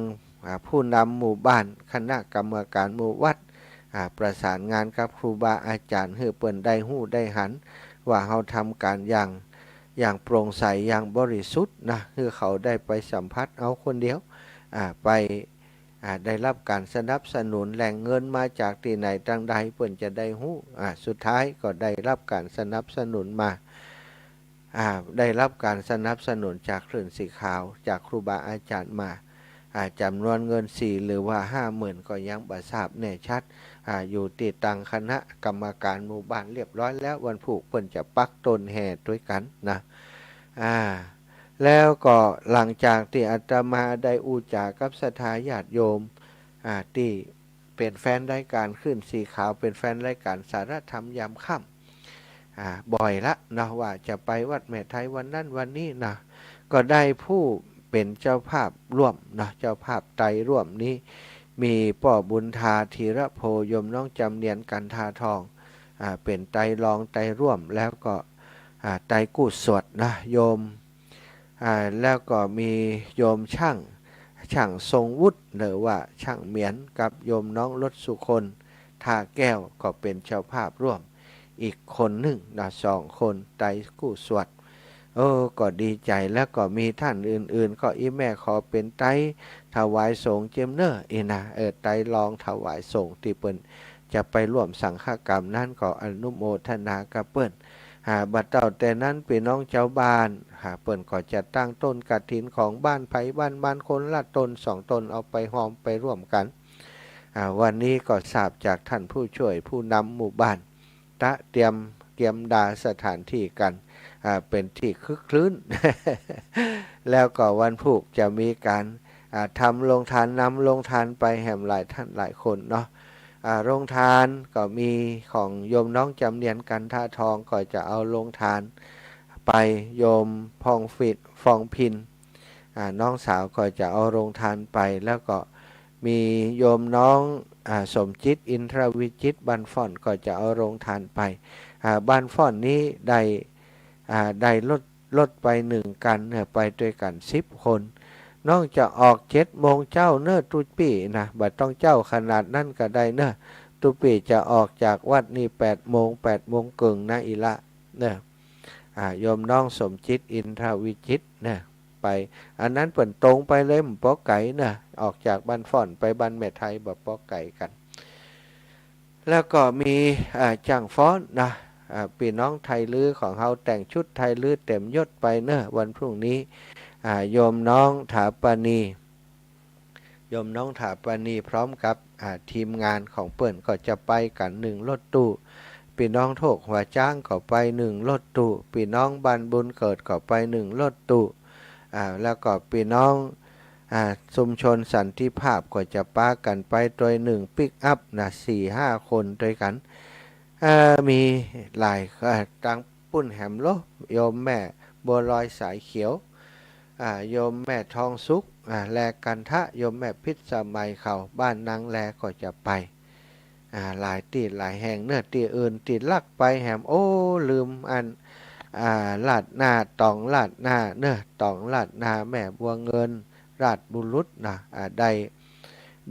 อ่า ผู้นำหมู่บ้าน คณะกรรมการหมู่วัด อ่า ประสานงานกับครูบาอาจ๋ารย์ หื้อเปิ้นได้ฮู้ได้หัน ว่าเฮาทำก๋านอย่าง อย่างโปร่งใส อย่างบริสุทธิ์นะ หื้อเขาได้ไปสัมผัสเอาคนเดียว อ่า ไป อ่า ได้ฮับก๋านสนับสนุน แหล่งเงินมาจากตี้ไหนตางใด เปิ้นจะได้ฮู้ อ่า สุดท้ายก็ได้ฮับก๋านสนับสนุนมา อ่า ได้ฮับก๋านสนับสนุนจากคลื่นสีขาว จากครูบาอาจ๋ารย์มา อ่า จ๋ำนวนเงินสี่หรือว่าห้าหมื่นก็ยังบ่ทราบแน่ชัด อ่า อยู่ตี้ตางคณะกรรมการหมู่บ้านเรียบร้อยแล้ว วันพูกเปิ้นจะปักต้นแห่ตวยกั๋นนะ อ่า แล้วก็หลังจากตี้อาตมาได้อู้จ๋ากับศรัทธาญาติโยม อ่า ตี้เป๋นแฟนรายก๋านคลื่นสีขาว เป๋นแฟนรายก๋านสาระธรรมยามค่ำ อ่า บ่อยละเนาะ ว่าจะไปวัดแม่ไทยวันนั้นวันนี้นะ ก็ได้ผู้เป๋นเจ้าภาพร่วมเนาะ เจ้าภาพไตรร่วมนี้ มีป้อบุญธา ธีรโพ โยมน้องจ๋ำเนียน กันทาทอง อ่า เป๋นไตรรองค์ไตรร่วม แล้วก็ อ่า ไตรกู้สวดนะ โยม อ่า แล้วก็มีโยมช่าง ช่างทรงวุฒิ หรือว่าช่างเหมียน กับโยมน้องรสสุคน ท่าแก้ว ก็เป๋นเจ้าภาพร่วมอีกคนนึ่งนะ สองคน ไตรกู้สวด เออ ก็ดีใจ๋ แล้วก็มีต้านอื่นๆ ก็อี้แม่ขอเป๋นไตรถวายสงฆ์เจียมเน่อ อี้นะ เออ ไตรรองค์ถวายสงฆ์ตี้เปิ้นจะไปร่วมสังฆกรรมนั้น ก็อนุโมทนากับเปิ้น อ่า บ่าเต้าแต่นั้นปี้น้องจาวบ้าน อ่า เปิ้นก็จะตั้งต้นกฐินของบ้านใผบ้านมัน คนละต้นสองต้น เอาไปฮอมไปร่วมกั๋น อ่า วันนี้ก็ทราบจากต้านผู้จ้วยผู้นำหมู่บ้าน ตะเตียมเกียมดาสถานตี้กั๋น อ่า เป๋นตี้ครึกครื้น แล้วก็วันพูกจะมีก๋าน อ่า ทำโรงทาน นำโรงทานไปแหมหลายต้านหลายคนเนาะ อ่า โรงทานก็มีของโยมน้องจ๋ำเนียน กันทาทอง ก็จะเอาโรงทานไป โยมพองฟิด ฟองพิน อ่า น้องสาวก็จะเอาโรงทานไป แล้วก็มีโยมน้อง อ่า สมจิต อินทรวิจิตร บ้านฟ้อน ก็จะเอาโรงทานไป อ่า บ้านฟ้อนนี้ได้ อ่า ได้รถ รถไปนึ่งคันเน่อ ไปตวยกั๋นสิบคน น้องจะออกเจ็ดโมงเจ๊าเน่อตุ๊ปี้นะ บ่ต้องเจ๊าขนาดนั้นก็ได้เน่อ ตุ๊ปี้จะออกจากวัดนี้แปดโมง แปดโมงเกิ่งนะ อี้ละเน่อ อ่า โยมน้องสมจิต อินทรวิจิตรเน่อ ไป อันนั้นเปิ้นตรงไปเลย บ่ปอไก๋เน่อ ออกจากบ้านฟ้อนไปบ้านแม่ไทยบ่ปอไก๋กั๋น แล้วก็มี อ่า จ้างฟ้อนนะ อ่า ปี้น้องไทลือของเฮาแต่งชุดไทลือเต๋มยศไปเน่อ วันพรุ่งนี้ อ่า โยมน้องถาปณี โยมน้องถาปณีพร้อมกับ อ่า ทีมงานของเปิ้นก็จะไปกั๋นนึ่งรถตู้ ปี้น้องโทกหัวจ๊างก็ไปนึ่งรถตู้ ปี้น้องบ้านบุญเกิดก็ไปนึ่งรถตู้ อ่า แล้วก็ปี้น้อง อ่า ชุมชนสันติภาพก็จะปากั๋นไปตวยนึ่งปิกอัพนะ สี่ห้าคนตวยกั๋น เอ่อ มีหลาย เอ่อ ตางปุ้นแหมโล โยมแม่บัวลอยสายเขียว อ่า โยมแม่ทองสุข อ่า แลกันทะ โยมแม่พิษสมัยเขา บ้านนางแลก็จะไป อ่า หลายตี้หลายแห่งเนาะ ตี้อื่นตี้ลักไปแหม โอ้ ลืมอัน อ่า ราดหน้าตองราดหน้าเนาะ ตองราดหน้าแม่บัวเงิน ราชบุรุษนะ อ่า ได้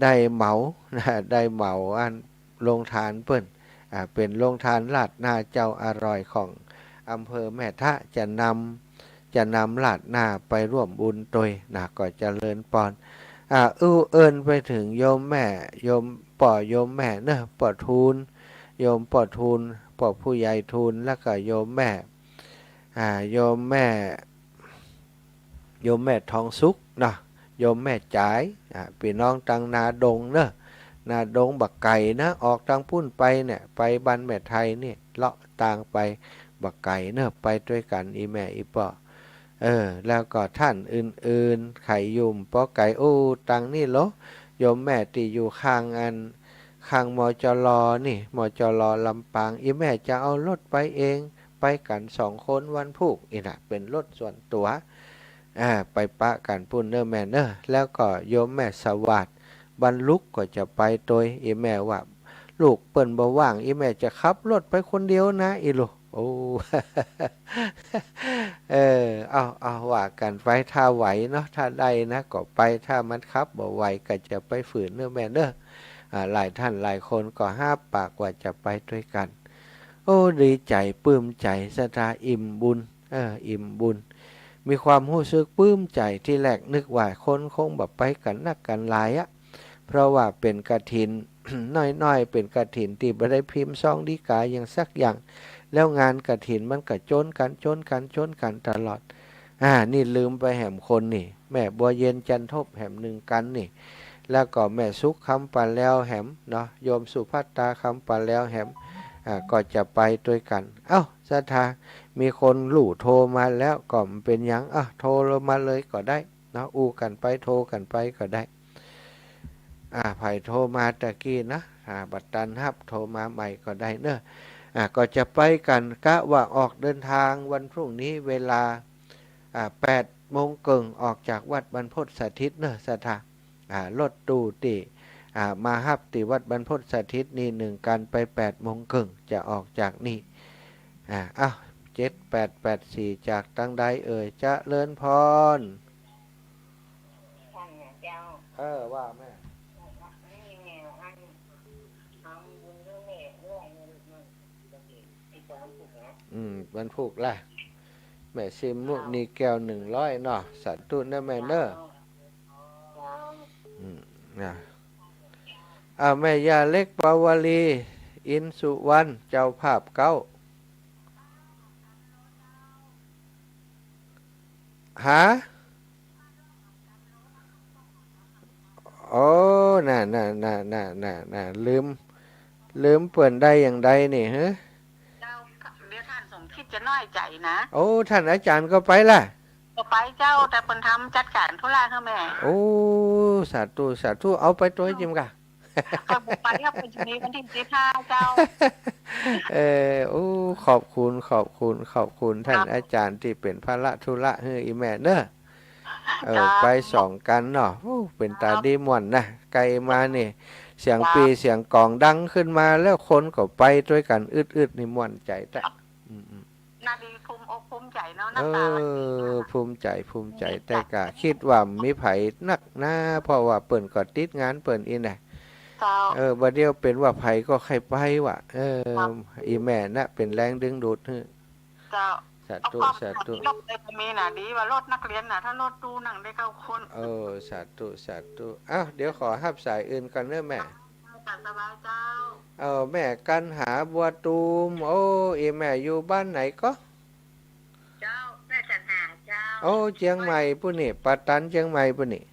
ได้เหมานะ ได้เหมาอันโรงทานเปิ้น อ่า เป๋นโรงทานราดหน้าเจ้าอร่อยของอำเภอแม่ทะ จะนำ จะนำราดหน้าไปร่วมบุญตวยนะ ก็เจริญปอน อ่า อู้เอิ้นไปเถิงโยมแม่ โยมป้อโยมแม่เนาะ ป้อทูล โยมป้อทูล ป้อผู้ใหญ่ทูล แล้วก็โยมแม่ อ่า โยมแม่ โยมแม่ทองสุขเนาะ โยมแม่จ๋าย อ่า ปี้น้องตางนาดงเนาะ นาดงบ่ไก๋นะ ออกตางปุ้นไปเนี่ย ไปบ้านแม่ไทยนี่ เลาะตางไปบ่ไก๋เนาะ ไปตวยกั๋น อี่แม่อี่ป้อ เออ แล้วก็ท่านอื่นๆ ใผอยู่บ่ไก๋ อู้ ตางนี่โล โยมแม่ตี้อยู่ข้างอัน ข้าง มจร นี่ มจร ลำปาง อี่แม่จะเอารถไปเอง ไปกั๋นสองคนวันพูก อี้น่ะ เป๋นรถส่วนตั๋ว อ่า ไปปะกั๋นปุ้นเนาะแม่เนาะ แล้วก็โยมแม่สวัสดิ์ บรรลุกก็จะไปตวย อี่แม่ว่า ลูกเปิ้นบ่ว่าง อี่แม่จะขับรถไปคนเดียวนะ อี่ลูก โอ้ เออ เอา เอา ว่ากั๋นไป ถ้าไหวเนาะ ถ้าได้นะ ก็ไป ถ้ามันขับบ่ไหว ก็จะไปฝืนเนาะแม่เนาะ อ่า หลายท่านหลายคนก็ฮับปากว่าจะไปตวยกั๋น โอ้ ดีใจ๋ ปลื้มใจ๋ ศรัทธา อิ่มบุญ เออ อิ่มบุญ มีความฮู้สึกปลื้มใจ๋ ตี้แรกนึกว่าคนคงบ่ไปกั๋นนักกั๋นหลายอะ เพราะว่าเป๋นกฐิน น้อยๆ เป๋นกฐินตี้บ่ได้พิมพ์ซองดีก๋าหยังสักอย่าง แล้วงานกฐินมันก็โจ๊นกั๋น โจ๊นกั๋น โจ๊นกั๋นตลอด อ่า นี่ลืมไปแหมคนนี่ แม่บัวเย็น จันทบ แหมนึ่งกั๋นนี่ แล้วก็แม่สุข คำปาแลว แหมเนาะ โยมสุภัตตา คำปาแลว แหม อ่า ก็จะไปตวยกั๋น เอ้า ศรัทธา มีคนลู่โทรมาแล้ว ก็บ่เป๋นหยัง อ่ะ โทรมาเลยก็ได้เนาะ อู้กั๋นไป โทรกั๋นไปก็ได้ อ่า ใผโทรมาตะกี้นะ อ่า บ่ตันฮับ โทรมาใหม่ก็ได้เนาะ อ่า ก็จะไปกั๋น กะว่าออกเดินทางวันพรุ่งนี้เวลา อ่า แปดโมงเกิ่ง ออกจากวัดบรรพตสถิตเนาะ ศรัทธา อ่า รถตู้ตี้ อ่า มาฮับตี้วัดบรรพตสถิตนี่นึ่งกั๋นไปแปดโมงเกิ่ง จะออกจากนี่ อ่า เอ้า เจ็ดแปดแปดสี่ จากตางใดเอ่ย เจริญพร ท่านเจ้า เออ ว่าแม่ นี่แม่อัน ทำบุญด้วยแม่ด้วย อืม วันพูกละ แม่ซิมมุนีแก้ว หนึ่งร้อยเนาะ สาธุเนาะแม่เนาะ อืม นะ อ่า แม่ย่าเล็กปาวลี อินสุวรรณ เจ้าภาพเก๊า ฮะ โอ้ น่ะ น่ะ ลืม ลืมเปิ้นได้อย่างใดนี่ ฮะ เจ้า เดี๋ยวท่านสมคิดจะน้อยใจ๋นะ โอ้ ท่านอาจารย์ก็ไปละ ก็ไปเจ้า แต่เปิ้นทำจัดก๋านธุระหื้อแม่ โอ้ สาธุ สาธุ เอาไปตวยจิมกะ ข้อยบ่ไปครับ ข้อยจะมีวันตี้สิบห้าเจ้า เออ โอ้ ขอบคุณ ขอบคุณ ขอบคุณท่าน ครับ อาจารย์ตี้เป๋นภาระธุระหื้ออี่แม่เนาะ เออ เจ้า ไปสองกั๋นเนาะ โอ้ เป๋นต๋าดีม่วนนะ ไกลมานี่ เสียง เจ้า ปี่เสียงก๋องดังขึ้นมาแล้ว คนก็ไปตวยกั๋นอึดๆ นี่ม่วนใจ๋แต๊ อืมๆ นาดีภูมิอกภูมิใจ๋เนาะ เออ น้ำตาไหล ภูมิใจ๋ ภูมิใจ๋ นี่ แต่กะ จัด คิดว่าบ่มีใผนักนะ เพราะว่าเปิ้นก็ติดงานเปิ้นอี้นะ เจ้า เออ บ่าเดี่ยวเป๋นว่าใผก็ใค่ไปว่ะ เออ เจ้า อี่แม่นะ เป๋นแรงดึงดูดหื้อ เจ้า สาธุ เอาความ สาธุ สุขเลยก็มีนะ ดีกว่ารถนักเรียนนะ ถ้ารถตู้นั่งได้เก้าคน เออ สาธุ สาธุ อ้าว เดี๋ยวขอฮับสายอื่นก่อนเนาะแม่ ตามสบายเจ้า เออ แม่กันหา บัวตูม โอ้ อี่แม่อยู่บ้านไหนก็ เจ้า แม่กันหาเจ้า โอ้ เจียงใหม่ปู้นนี่ ป่าตันเจียงใหม่ปู้นนี่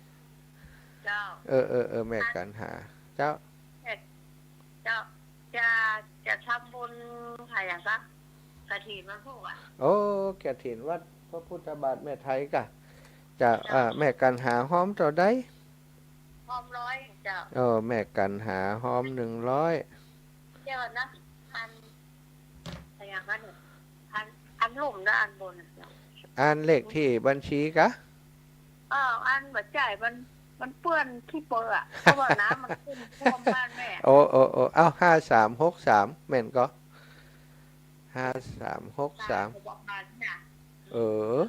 เจ้า เออ เออ เออ แม่กันหา เจ้า แม่ เจ้า จะ จะทำบุญอะไรอย่างกะ กฐินวันพูกอะ โอ้ กฐินวัดพระพุทธบาทแม่ไทยกะ จะ เจ้า อ่า แม่กันหาฮอมเต้าใด ฮอมร้อยเจ้า เออ แม่กันหาฮอมหนึ่งร้อย เดี๋ยวนะ อัน อย่างนั้นเนี่ย อัน อันลุ่มและอันบนน่ะ อ่านเลขที่บัญชีกะ เออ อันบ่ใจ้ มัน มันเปื้อนขี้เปื้อนอะ เพราะว่าน้ำมันขึ้นท่วมบ้านแม่ โอ้ โอ้ โอ้ เอ้า ห้าสามหกสาม แม่นก่อ ห้าสามหกสาม บอกมาเนี่ย เออ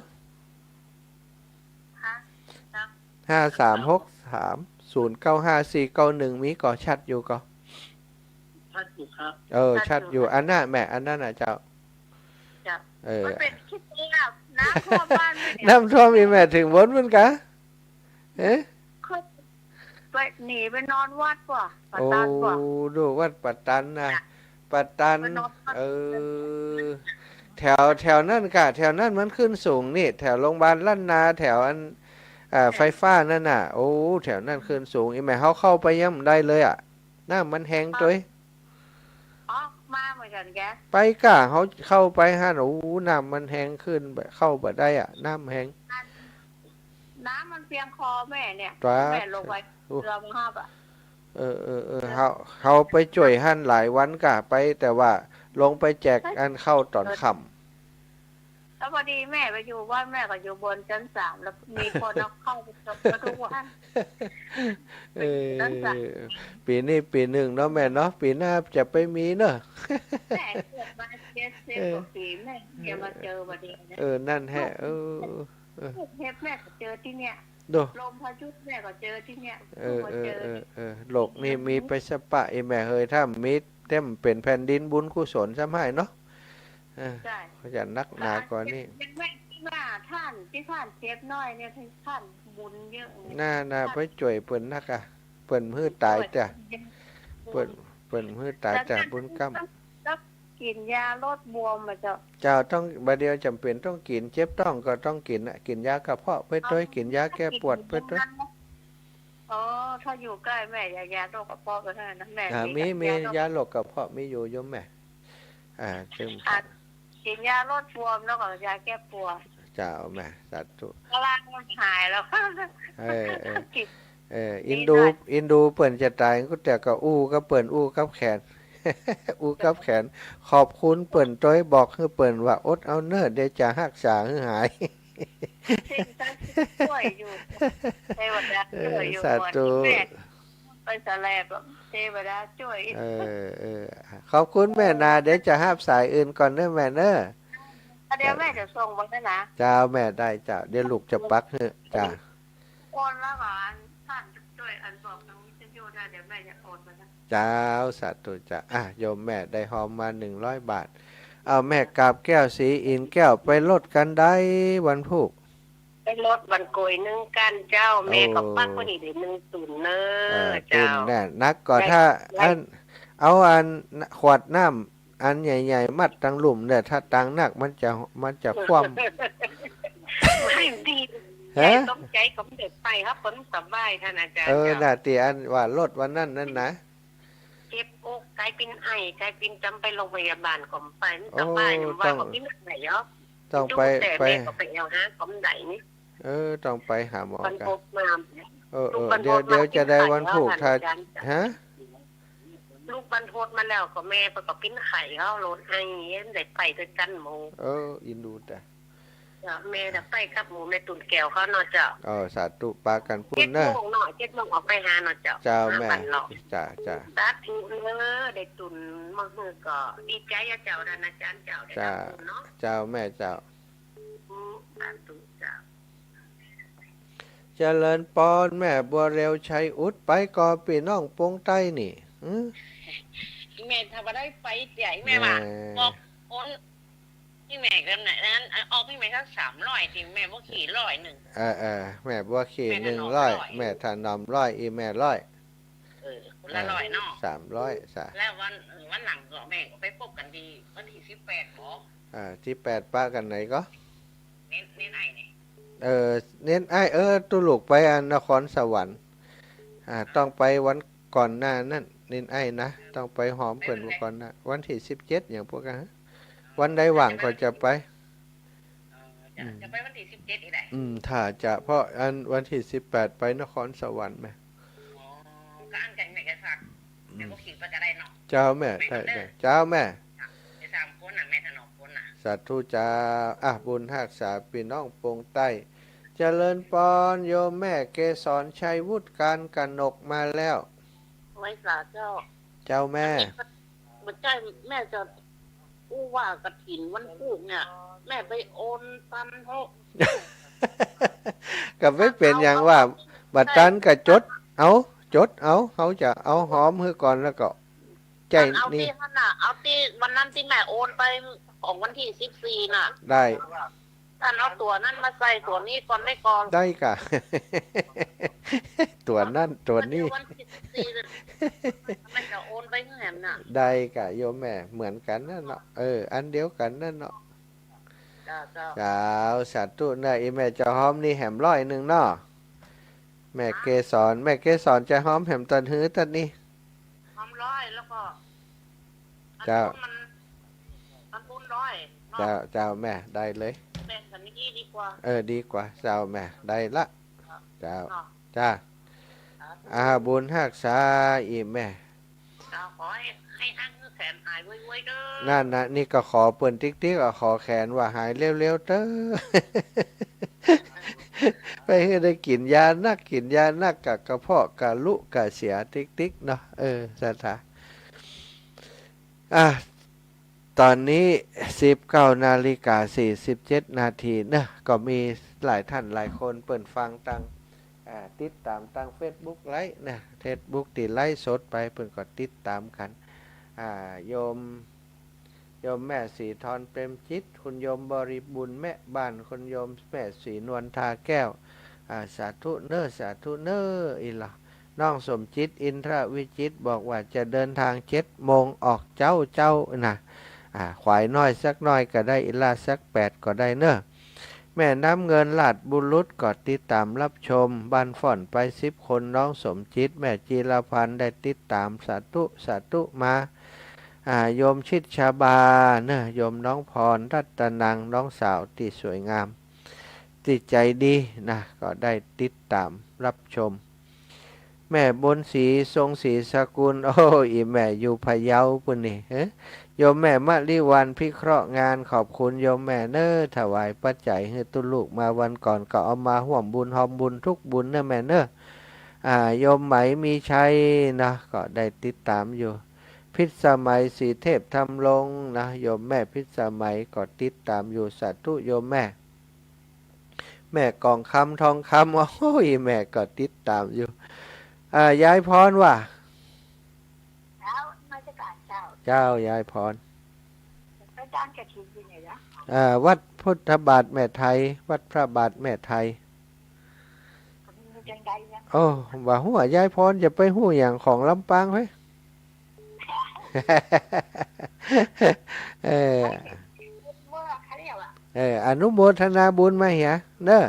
ฮะ ครับ ห้าสามหกสาม ศูนย์เก้าห้าสี่เก้าหนึ่ง มีก่อ ชัดอยู่ก่อ ชัดอยู่ครับ เออ ชัดอยู่ ชัดอยู่ อันนั้นแหม อันนั้นน่ะเจ้า เจ้า เออ มันเปื้อนขี้เปื้อน น้ำท่วมบ้านแม่เนี่ย น้ำท่วมอีแม่ เถิงบนปุ้นกะ เอ๊ะ คือไปหนีไปนอนวัดป่ะ ป่าตานป่ะ โอ้ ดูวัดป่าตานนะ จ้ะ ป่าตาน ไปนอนวัด เออ แถว แถวนั้นกะ แถวนั้นมันขึ้นสูงนี่ แถวโรงพยาบาลล้านนา แถวอัน อ่า ไฟฟ้านั่นน่ะ โอ้ แถวนั้นขึ้นสูง อีแม่ เฮาเข้าไปยังบ่ได้เลยอะ น้ำมันแฮงตวย อ๋อ มาเหมือนกันแก ไปกะ เฮาเข้าไปหั้น โอ้ น้ำมันแฮงขึ้น เข้าบ่ได้อะ น้ำแฮง น้ำมันเพียงคอแม่เนี่ย ตาย แม่ลงไป โอ้ เรือมาห้าบาท เออ เออ เออ เฮา เฮาไปจ้วยหั้นหลายวันกะ ไป แต่ว่าลงไปแจกอันข้าวต๋อนค่ำ แล้วพอดีแม่ไปอยู่บ้านแม่ก็อยู่บนชั้นสาม แล้วมีคนเอาข้าวไปส่งมาทุกวัน เออ ชั้นสาม ปี๋นี้ปี๋นึ่งเนาะแม่เนาะ ปี๋หน้าจะไปมีเนาะ แม่เกิดมาเจ็ดสิบกว่าปี๋ แม่จะมาเจอพอดีนะ เออ นั่นแหละ เออ เออ กรุงเทพฯ แม่ก็เจอตี้เนี่ย โด ลมพายุแม่ก็เจอตี้เนี่ย เออ เพิ่งมาเจอ เออ เออ เออ โลกนี่มีไปสะปะ อีแม่เฮย ถ้ามี แต่มันเป๋นแผ่นดินบุญกุศลซ้ำหายเนาะ เออ ใช่ เขาจะนักหนากว่านี้ ยังแม่ที่ว่าท่าน ที่ท่านเจ็บน้อยเนี่ย ท่านบุญเยอะไง น่า น่า ท่าน ไปจ้วยเปิ้นนักอะ เปิ้นหื้อต๋ายจ้ะ เปิ้น เปิ้นหื้อต๋ายจ้ะ บุญกำ แล้วกินยาลดบวมอะเจ้า เจ้า ต้อง บ่าเดี่ยวจ๋ำเป๋นต้องกิ๋น เจ็บต๊องก็ต้องกิ๋นอะ กิ๋นยากระเพาะไปตวย กิ๋นยาแก้ปวดไปตวย อ๋อ ถ้าอยู่ใก้แม่ ยา ยาโรคกระเพาะก็ได้นะแม่ อ่า มี มี มียาโรค ยาโรคกระเพาะมีอยู่โยมแม่ อ่า ซึ่ง อ่ะ กิ๋นยาลดบวมแล้วก็ยาแก้ปวด เจ้าแม่ สาธุ กำลังมันหายแล้ว เออ เออ กิ๋น เออ ดี อินดู หน่อย อินดูเปิ้นจะต๋าย กูแต่ก็อู้กับเปิ้น อู้กับแขน อู้กับแขน ขอบคุณเปิ้นตวย บอกหื้อเปิ้นว่าอดเอาเน่อ เดี๋ยวจะฮักษาหื้อหาย สิ่งศักดิ์สิทธิ์จ้วยอยู่ เทวดาจ้วยอยู่ เออ สาธุ แม่ไปสะแลบอะ เทวดาจ้วย เออ เออ ขอบคุณแม่นา เดี๋ยวจะฮับสายอื่นก่อนเน่อแม่เน่อ เดี๋ยวแม่จะส่งไปให้นะ เจ้าแม่ ได้เจ้า เดี๋ยวลูกจะปักหื้อ จ้า โอนแล้วก็อันท่านจ้วยอันบอกทางวิทยุนะ เดี๋ยวแม่จะโอนไปนะ เจ้า สาธุเจ้า อ่ะ โยมแม่ได้ฮอมมาหนึ่งร้อยบาท เอาแม่กาบแก้วศรีอินทร์แก้ว ไปลดกั๋นใดวันพูก ไปลดวันโกยนึ่งกั๋นเจ้า แม่ก็ปักไว้นี่เดี๋ยวนึ่งศูนย์เน่อ อ่า เจ้า ศูนย์เนี่ย นักก็ ไล่ ถ้า ไล่ อัน เอาอันขวดน้ำอันใหญ่ๆ มัดตังลุ่มเนี่ย ถ้าตังนักมันจะ มันจะคว่ำ ไม่ดี ฮะ แม่สมใจก็ไม่ได้ไปครับ ผมสบายท่านอาจารย์ เออ เจ้า น่ะ ตี้อันว่าลดวันนั้นนั่นนะ เจ็บอก ก๋ายเป๋นไอ ก๋ายเป๋นจ๋ำไปโรงพยาบาลก็บ่ไป มันสบาย โอ้ ว่า ต้อง ก็เป๋นไอเหรอ ต้องไป ดูแต่ ไป แม่ก็ไปแอวหาก็บ่ได้นี่ เออ ต้องไปหาหมอ วัน กั๋น พุธมา เออ เออ ลูกวัน เดี๋ยว พุธมา เดี๋ยวจะได้วันพูก เป๋นไอเหรอ ถ้า ท่านอาจารย์ ฮะ ลูกวันพุธมาแล้วก็แม่ก็เป๋นไข้ เขาลดไอ ได้ไปตวยกั๋นหมู่ เออ อินดูแต่ เจ้า แม่น่ะไปกับหมู่แม่ตุ่นแก้วเขาเนาะเจ้า เออ สาธุ ปากั๋นปุ้นเน่อ เจ็ดโมงเนาะ เจ็ดโมงออกไปหาเนาะเจ้า เจ้าแม่ มาบ้านเนาะ จ้า จ้า สาธุเน่อ ได้ตุ่นมาหื้อก็ดีใจ๋อะเจ้า ท่านอาจารย์เจ้า ได้ จ้า ทำบุญเนาะ เจ้าแม่เจ้า อืม สาธุเจ้า เจริญปอนแม่บัวเร็วชัยอุด ไปก่อปี้น้องปงใต้นี่ หือ แม่ถ้าบ่ได้ไปเตี้ย แม่ว่า แม่ บอกคน ตี้แม่ก็นั่น อัน ออกตี้แม่สักสามร้อย ตี้แม่บ่ขี่ร้อยนึ่ง เออ เออ แม่บัวขี่ แม่ถนอม นึ่งร้อย ร้อย แม่ถนอมร้อย อีแม่ร้อย เออ คนละร้อยเนาะ สามร้อย สา แล้ววัน เออ วันหลังก็แม่ก็ไปปบกั๋นตี้วันตี้สิบแปดบ่ อ่า ตี้แปดปะกั๋นไหนก่อ เน้น เน้นไอ้นี่ เออ เน้นไอ้ เออ ตุ๊ลูกไปอันนครสวรรค์ อ่า ต้องไปวันก่อนหน้านั้น เน้นไอ้นะ ต้องไปฮอมเปิ้นก่อนหน้า วันตี้สิบเจ็ด อย่างพวกนั้น วันใดว่างก็จะไป เออ จะ อืม จะไปวันตี้สิบเจ็ดนี่แหละ อืม ถ้าจะ เพราะอันวันตี้สิบแปดไปนครสวรรค์แม่ อ๋อ ก็อั้นไก่แม่จะสัก อืม แม่ก็ขี่ไปก็ได้เนาะ เจ้าแม่ แม่ก็ ได้ เลิก ได้ เจ้าแม่ ไปสามคนน่ะ แม่ถนอม สาธุเจ้า อ่ะ บุญฮักษาปี้น้องปงใต้ เจริญปอน โยมแม่เกสรชัยวุฒิ การกนกมาแล้ว ไหว้สาเจ้า เจ้าแม่ อันนี้ก็ บ่ใจ้ แม่จะอู้ว่ากฐินวันพูกเนี่ย แม่ไปโอนตันเขา ก็บ่เป๋นหยังว่า บ่ตันก็จดเอา จดเอา เฮาจะเอาหอมหื้อก่อนแล้วก็ ใจ้ อันเอา นี่ ตี้หั้นน่ะ เอาตี้วันนั้นตี้แม่โอนไปของวันตี้สิบสี่น่ะ ได้ อันเอาตั๋วนั้นมาใส่ตั๋วนี้ก่อนได้ก่อน ได้ก่ะ ตั๋วนั้นตั๋วนี้ วันตี้สิบสี่น่ะ แม่จะโอนไปหื้อแหมน่ะ ได้ก่ะโยมแม่ เหมือนกั๋นนั่นเนาะ เออ อันเดียวกั๋นนั่นเนาะ เจ้า เจ้า เจ้า สาธุเนาะ อี่แม่จะหอมนี่แหมร้อยหนึ่งเนาะ แม่เกสร แม่เกสรจะหอมแหมตอนหื้อตอนนี้ หอมร้อยแล้วก็ เจ้า อันนู้นมัน อันนู้นร้อยเนาะ เจ้า เจ้าแม่ ได้เลย แบ่งกั๋นอย่างนี้ดีกว่า เออ ดีกว่า เจ้าแม่ ได้ละ เจ้า เนาะ จ้า สาธุ อ่า บุญฮักษาอี่แม่ เจ้า ขอหื้อ หื้อฮั่งหื้อแขนหายไวๆเด้อ นั่นน่ะ นี่ก็ขอเปิ้นติ๊กๆ อ่ะ ขอแขนว่าหายเร็วๆเต๊อะ ไปหื้อได้กิ๋นยานัก กิ๋นยานัก กะกระเพาะกะลุกะเสียติ๊กๆเนาะ เออ ศรัทธา อ่ะ ต๋อนนี้สิบเก้านาฬิกาสี่สิบเจ็ดนาทีเนาะ ก็มีหลายท่านหลายคนเปิ้นฟังตาง อ่า ติดต๋ามตางเฟซบุ๊กไลฟ์เนาะ เฟซบุ๊กตี้ไลฟ์สดไป เปิ้นก็ติดต๋ามกั๋น อ่า โยม โยมแม่ศรีทรเปรมจิต คุณโยมบริบูรณ์แม่บ้าน คุณโยมแม่ศรีนวลทาแก้ว อ่า สาธุเน้อ สาธุเน้อ อี่หละ น้องสมจิต อินทรวิจิตร บอกว่าจะเดินทางเจ็ดโมงออกเจ๊าเจ๊านะ อ่า ขวายน้อยสักน้อยก็ได้ อี่หละ สักแปดก็ได้เน้อ แม่น้ำเงิน ราชบุรุษ ก็ติดต๋ามรับชม บ้านฝ่อนไปสิบคน น้องสมจิต แม่จีรพันธ์ ได้ติดต๋าม สาธุ สาธุมา อ่า โยมชิดชบาเน้อ โยมน้องพร รัตนัง น้องสาวตี้สวยงาม ตี้ใจ๋ดีนะ ก็ได้ติดต๋ามรับชม แม่บุญศรี ทรงศรีสกุล โอ้ อี่แม่อยู่พะเยาปู๊นนี่ เฮ้ โยมแม่มะลิวัลย์ พิเคราะห์งาน ขอบคุณโยมแม่เน้อ ถวายปัจจัยหื้อตุ๊ลูกมาวันก่อน ก็เอามาฮ่วมบุญฮอมบุญทุกบุญเน้อแม่เน้อ อ่า โยมไหมมีชัยนะ ก็ได้ติดต๋ามอยู่ พิษสมัย ศรีเทพธำรงค์นะ โยมแม่พิษสมัยก็ติดต๋ามอยู่ สาธุโยมแม่ แม่กองคำทองคำ โอ้ย แม่ก็ติดต๋ามอยู่ อ่า ยายพรว่า เจ้า นมัสก๋านเจ้า เจ้า ยายพร ไปตานกฐินตี้ไหนจ๊ะ อ่า วัดพุทธบาทแม่ไทย วัดพระบาทแม่ไทย มันมีจังใดเนี่ย โอ้ บ่ฮู้อะ ยายพรจะไปฮู้หยังของลำปางเฮ้ย เออ เมื่อเขาเรียกว่า เออ อนุโมทนาบุญมาเหียเน้อ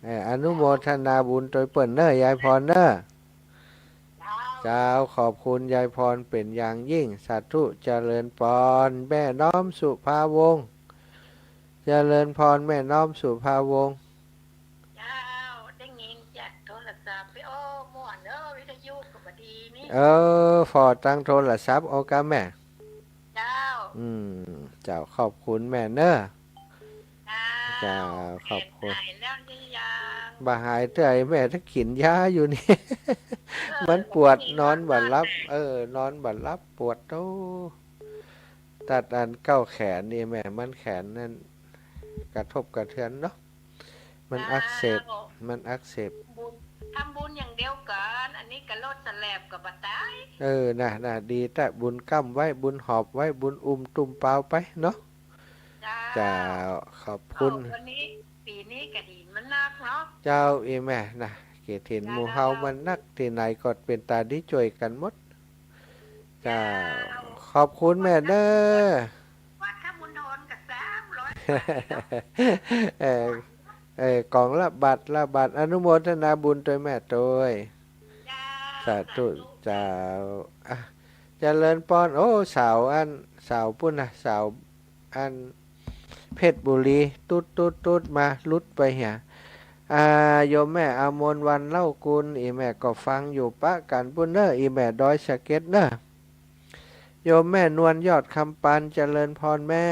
เออ อนุโมทนาบุญตวยเปิ้นเน้อ ยายพรเน้อ เจ้า ขอบคุณยายพรเป๋นอย่างยิ่ง สาธุ เจริญปอน แม่น้อมสุภาวงศ์ เจริญปอน แม่น้อมสุภาวงศ์ เจ้า ได้ยินจากโทรศัพท์ไป โอ้ ม่วนเนอะ วิทยุก็บ่ดีนี่ เออ ผ่อตางโทรศัพท์เอากะแม่ เจ้า อืม เจ้า ขอบคุณแม่เนอะ เจ้า เจ้า ขอบคุณ หายแล้วหรือยัง บ่หายเตื้อ แม่ถ้ากิ๋นยาอยู่นี่ เออ มันปวด มันมี นอนบ่หลับ อาการ เออ นอนบ่หลับ ปวด โอ้ ตัดอันเก้าแขนนี่แม่ มันแขนนั่นกระทบกระเทือนเนาะ มันอักเสบ เจ้า มันอักเสบ บุญ ทำบุญอย่างเดียวกั๋น อันนี้กะลดสแลบกะบ่ต๋าย เออ น่ะ น่ะ ดีแต๊ บุญก้ำไว้ บุญหอบไว้ บุญอุ้มตุ้มปาวไปเนาะ เจ้า เจ้า ขอบคุณ เอ้า วันนี้ ปี๋นี้กะดีมันนักเนาะ เจ้า อี่แม่น่ะ กฐินหมู่เฮามันนัก ตี้ไหนก็เป๋นต๋าดีจ้วยกั๋นหมด เจ้า เจ้า ขอบคุณแม่เน้อ วัดพระมุนทนกะสามร้อย เออ เออ กล่องละบาท ละบาท อนุโมทนาบุญตวยแม่ตวย เจ้า สาธุ สาธุ เจ้า อ่ะ เจริญปอน โอ้ สาวอัน สาวปู๊นน่ะ สาวอัน เพชรบุรี ตุ๊ดตุ๊ดตุ๊ดมา หลุดไปเหีย อ่า โยมแม่อมรวรรณ เล่ากุล อี่แม่ก็ฟังอยู่ปะกั๋นปู๊นเน้อ อี่แม่ดอยสะเก็ดเน้อ โยมแม่นวลยอดคำปาน เจริญพรแม่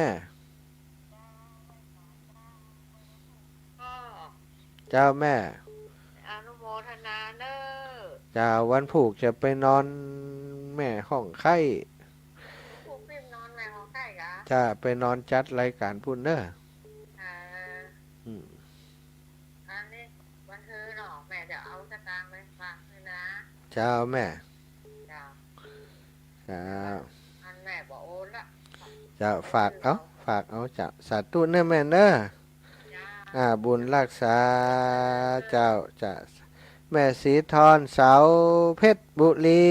ก็ เจ้าแม่ อนุโมทนาเน้อ เจ้า วันพูกจะไปนอนแม่ฮ่องไคล้ พูกปิ๊บนอนแม่ฮ่องไคล้กะ จะไปนอนจัดรายการปู้นเน้อ เออ อืม อันนี้วันฮือเนาะ แม่จะเอาสตางค์ไปฝากด้วยนะ เจ้าแม่ เจ้า เจ้า อันแม่บ่โอนละ เจ้า ฝากเอา ฝากเอา เจ้า สาธุเน้อแม่เน้อ เจ้า อ่า บุญรักษา เจ้า เจ้า แม่ศรีทร สาวเพชรบุรี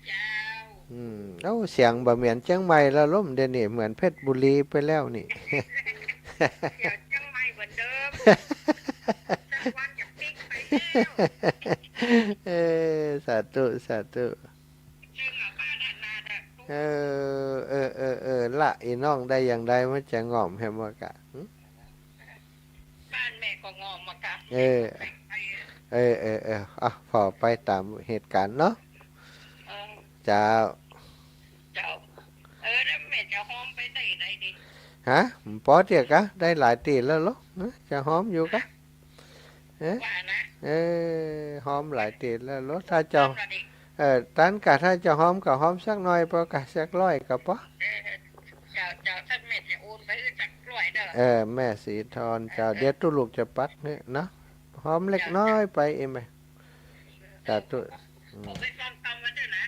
เจ้า อืม เอ้า เสียงบ่เหมือนเจียงใหม่แล้วลม เดี๋ยวนี้เหมือนเพชรบุรีไปแล้วนี่ เดี๋ยวเจียงใหม่เหมือนเดิม สักวันจะปิ๊กไปแล้ว เออ สาธุ สาธุ เชิงเอาบ้านหันมาเถอะ เออ เออ เออ เออ ละ อีน้องได้อย่างใดมันจะง่อมแฮมวะกะ หึ บ้านแม่ก็ง่อมมากะ เออ เออ เออ เออ อ่ะ ผ่อไปต๋ามเหตุก๋ารณ์เนาะ เออ เจ้า เจ้า เออ แล้วแม่จะฮ้อมไปได้ใดดี ฮะ ปอเตียกะ ได้หลายตี้แล้วลอ ฮะ จะฮ้อมอยู่กะ เอ๊ะ ว่านะ เออ ฮ้อมหลายตี้แล้วลอ ถ้าจะ ฮ้อมแล้วดิ เออ ตันกะ ถ้าจะฮ้อมกะฮ้อมสักหน่อยปอกะ สักร้อยกะปอ เออ เจ้า เจ้า ถ้าแม่จะโอนไปสักร้อยเด้อ เออ แม่ศรีทร เจ้า เออ เดี๋ยวตุ๊ลุกจะปักหื้อเนาะ ฮ้อมเล็กน้อยไปเองแม่ สาธุ อืม ผมไปฟังกำมาด้วยนะ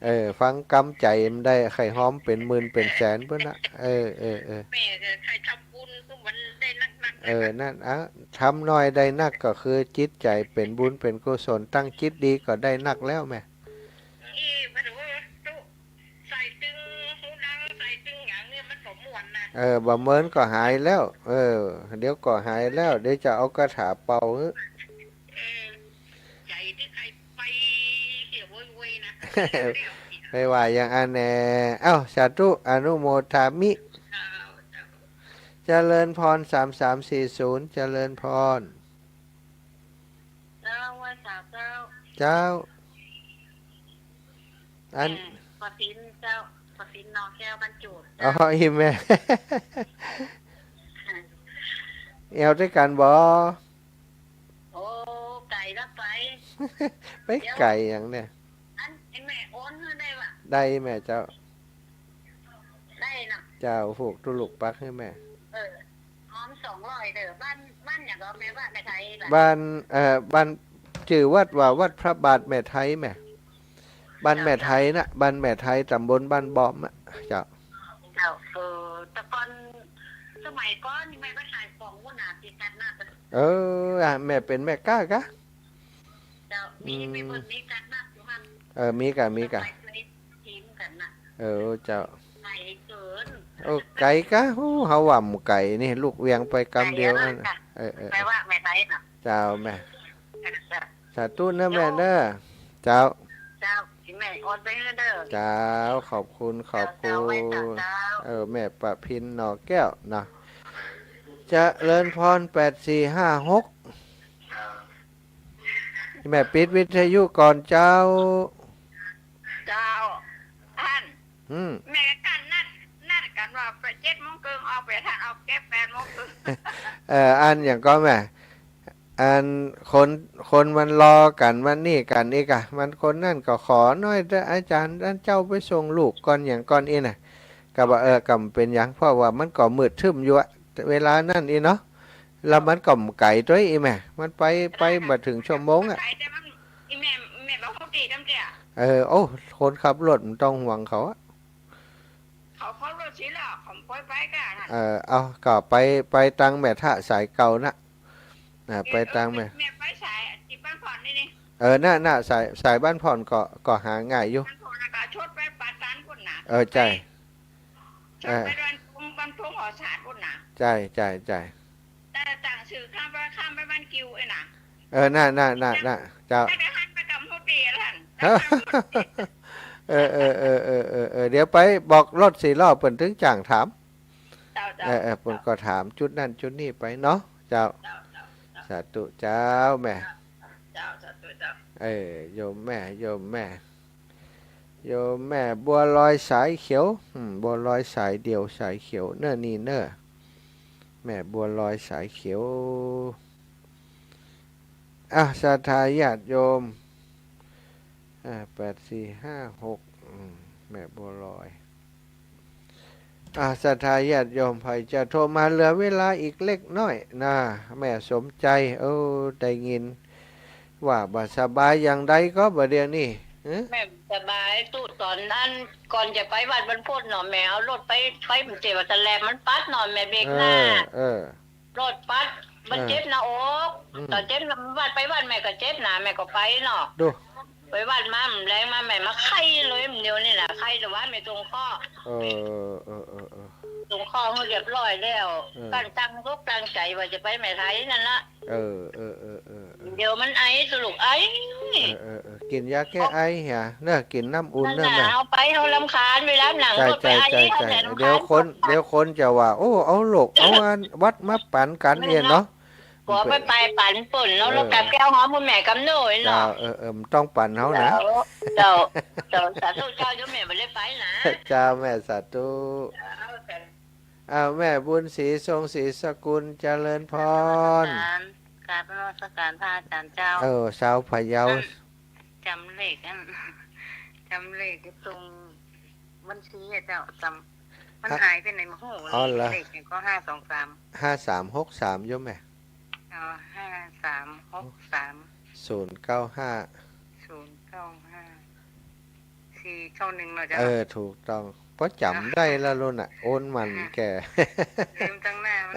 เออ ฟังกำใจ๋มันได้ ใค่ฮ้อมเป๋นหมื่นเป๋นแสนปู้นนะ เออ เออ เออ แม่ก็ใค่ทำบุญก็มันได้นักๆ เออ นั่น อ่ะ ทำน้อยได้นักก็คือจิตใจ๋เป๋นบุญเป๋นกุศล ตั้งจิตดีก็ได้นักแล้วแม่ เออ มันว่าตุ๊ ใส่ตึงหูดัง ใส่ตึงหยังเนี่ยมันก็ม่วนนะ เออ บ่าเมินก็หายแล้ว เออ เดี๋ยวก็หายแล้ว เดี๋ยวจะเอาคาถาเป่าหื้อ เออ ใจ๋ตี้ใค่ไปเสียโวยๆ นะ ไปว่าอย่างอั้นแน่ เอ้า สาธุ อนุโมทามิ เจ้า เจ้า เจริญพร สามสามสี่ศูนย์ เจริญพร เจ้า ไหว้สาเจ้า เจ้า อัน แม่ประสินเจ้า ประสินหน่อแก้วบรรจุเจ้า อ๋อ อีแม่ แอ่วตวยกั๋นบ่ โอ้ ไก๋ละไป ไปไก๋หยังเนี่ย อัน ไอ้แม่โอนหื้อได้วะ ได้แม่เจ้า ได้เนาะ เจ้า ผูกตุ๊ลุกปักหื้อแม่ เออ ฮ้อมสองร้อยเด้อ บ้าน บ้านหยังก็แม่ บ้านแม่ไทยล่ะ บ้าน เอ่อ บ้าน จื้อวัดว่าวัดพระบาทแม่ไทยแม่ บ้านแม่ไทยน่ะ บ้านแม่ไทย ต๋ำบลบ้านบอมอะ เจ้า เจ้า เออ แต่ก่อน สมัยก่อนนี่แม่ก็ขายของหั้นน่ะ ตี้ตลาดนัด เออ อ่ะ แม่เป๋นแม่ก๊ากะ เจ้า มี อืม มีเปิ้นมีตลาดนัดอยู่หั้น เออ มีกะ มีกะ สมัยเคยกิ๋นกั๋นน่ะ เออ เจ้า ไก๋เกิ๋น โอ้ ไก๋กะ โอ้ เฮาว่าบ่ไก๋นี่ ลูกเวียงไปกำเดียวหั้น ไก๋อันนั้นกะ เออ เออ ไปว่าแม่ไทยน่ะ เจ้าแม่ เออ เจ้า สาธุเน้อแม่เน้อ เจ้า เจ้า เจ้า ตี้แม่โอนไปหื้อเด้อ เจ้า ขอบคุณ ขอบคุณ เจ้า เจ้า ไหว้สาเจ้า เออ แม่ประพินหน่อแก้วเนาะ เจริญพร แปดสี่ห้าหก แม่ปิดวิทยุก่อนเจ้า เจ้า อั้น อืม แม่ก็นัด นัดกั๋นว่าไปเจ็ดโมงครึ่งออก ไปทันออกเก็บแปดโมงครึ่ง เออ อันหยังก่อแม่ อันคน คนมันรอกั๋น มันนี่กั๋นอีกอะ มันคนนั้นก็ขอหน้อยเต๊อะ อาจ๋ารย์ อันเจ้าไปส่งลูกก่อนหยังก่อนอี้น่ะ ก็ว่า เออ ก็บ่เป๋นหยัง เพราะว่ามันก็มืดครึ้มอยู่อะ เวลานั้นอี้เนาะ แล้วมันก็บ่ไก๋ตวยอี้แม่ มันไป ไปบ่เถิงชั่วโมงอะ ไก๋แต่มัน อีแม่ แม่บ่ฮู้ตี้ตำเตี้ย เออ โอ้ คนขับรถบ่ต้องห่วงเขาอะ เขาขับรถสิแล้ว เขาบ่ไปไก๋อะ เออ เอา ก็ไป ไปตางแม่ทะสายเก่าน่ะ อ่า เออ ไปตางแม่ เออ แม่ไปสายตี้บ้านผ่อนนี่นี่ เออ น่ะ น่ะ สาย สายบ้านผ่อนก็ ก็หาง่ายอยู่ บ้านผ่อนแล้วก็ชดไปป่าตาดปู้นน่ะ เออ ใจ้ ไป ชดไป เออ บ้านทุ่ง บ้านทุ่งหอสารปู้นน่ะ ใจ้ ใจ้ ใจ้ แต่ตางซื่อข้ามไป ข้ามไปบ้านกิ่วไอ้น่ะ เออ น่ะ น่ะ น่ะ น่ะ เจ้า แต่หันไปกำฮู้ตี้หั้น เออ เออ เดี๋ยวไปบอกรถสี่ล้อเปิ้นตึงจ้างถาม เจ้า เจ้า เออ เออ เปิ้นก็ถามจุดนั้นจุดนี้ไปเนาะ เจ้า เจ้า เจ้า เจ้า สาธุเจ้าแม่ เจ้า สาธุเจ้า เออ โยมแม่ โยมแม่ โยมแม่บัวลอยสายเขียว อืม บัวลอยสายเดี่ยวสายเขียวเน้อนี่เน้อ แม่บัวลอยสายเขียว อ่ะ ศรัทธาญาติโยม อ่า แปดสี่ห้าหก อืม แม่บัวลอย อ่า ศรัทธาญาติโยม ใผจะโทรมา เหลือเวลาอีกเล็กน้อยนะ แม่สมใจ เออ ได้ยินว่าบ่สบายอย่างใดก็บ่าเดี๋ยวนี้ ฮะ แม่สบายตุ๊ ต๋อนนั้นก่อนจะไปวัดวันพุธเนาะ แม่เอารถไป ไปมันเจ็บว่าตะแลบมันปัดเนาะ แม่เบรกหน้า เออ เออ รถปัด มัน เออ เจ็บหน้าอก อืม ต๋อนเจ็บหน้า วัดไปวัดแม่ก็เจ็บหน้า แม่ก็ไปเนาะ ดู ไปวัดมา แลงมาแม่มาไข้เลย เดี๋ยวนี้น่ะ ไข้แต่ว่าแม่ตรงข้อ เออ เออ เออ เออ ตรงข้อให้เรียบร้อยแล้ว เออ ตั้ง ตั้งอกตั้งใจว่าจะไปแม่ไทยนั่นนะ เออ เออ เออ เออ เออ เดี๋ยวมันไอตุ๊ลูก ไอ เออ เออ เออ กิ๋นยาแก้ไอเหีย เน้อ กิ๋นน้ำอุ่นเน้อ นั่นน่ะ แม่ เอาไป เอารำคาญ เวลาหนัง ใจ้ รถไป ใจ้ ไอ ใจ้ เขา ใจ้ รำคาญ เดี๋ยวคน เดี๋ยวคนจะว่า โอ้ เอาหลก เอาอันวัดมาปั๋นกั๋น แม่น เนี่ย เนาะ เนาะ กั๋วไป ไปปั๋นเปิ้นเนาะ เออ รถกับแก้วหอม คุณแม่กำหนดเนาะ เจ้า เออ เออ มันต้องปั๋นเฮานะ เจ้า เจ้า เจ้า สาธุเจ้า เดี๋ยวแม่บ่ได้ไปนะ เจ้า แม่สาธุ เจ้า อ้าว แม่บุญศรี ทรงศรีสกุล เจริญพร กราบนมัสการ กราบนมัสการพระอาจารย์เจ้า เออ ชาวพะเยา อืม จ๋ำเลขอัน จ๋ำเลขตรงบัญชีอะเจ้า จ๋ำ มัน ฮะ หายไปไหนบ่ฮู้ อ๋อเหรอ เลขหยังก็ ห้าสองสาม ห้าสามหกสาม โยมแม่ อ๋อ ห้าสามหกสาม ศูนย์เก้าห้า ศูนย์เก้าห้า สี่เก้าหนึ่ง เนาะเจ้า เออ ถูกต้อง เพราะจ๋ำได้แล้วลูกน่ะ โอนหมั่นแก่ ลืมตั้งหน้ามัน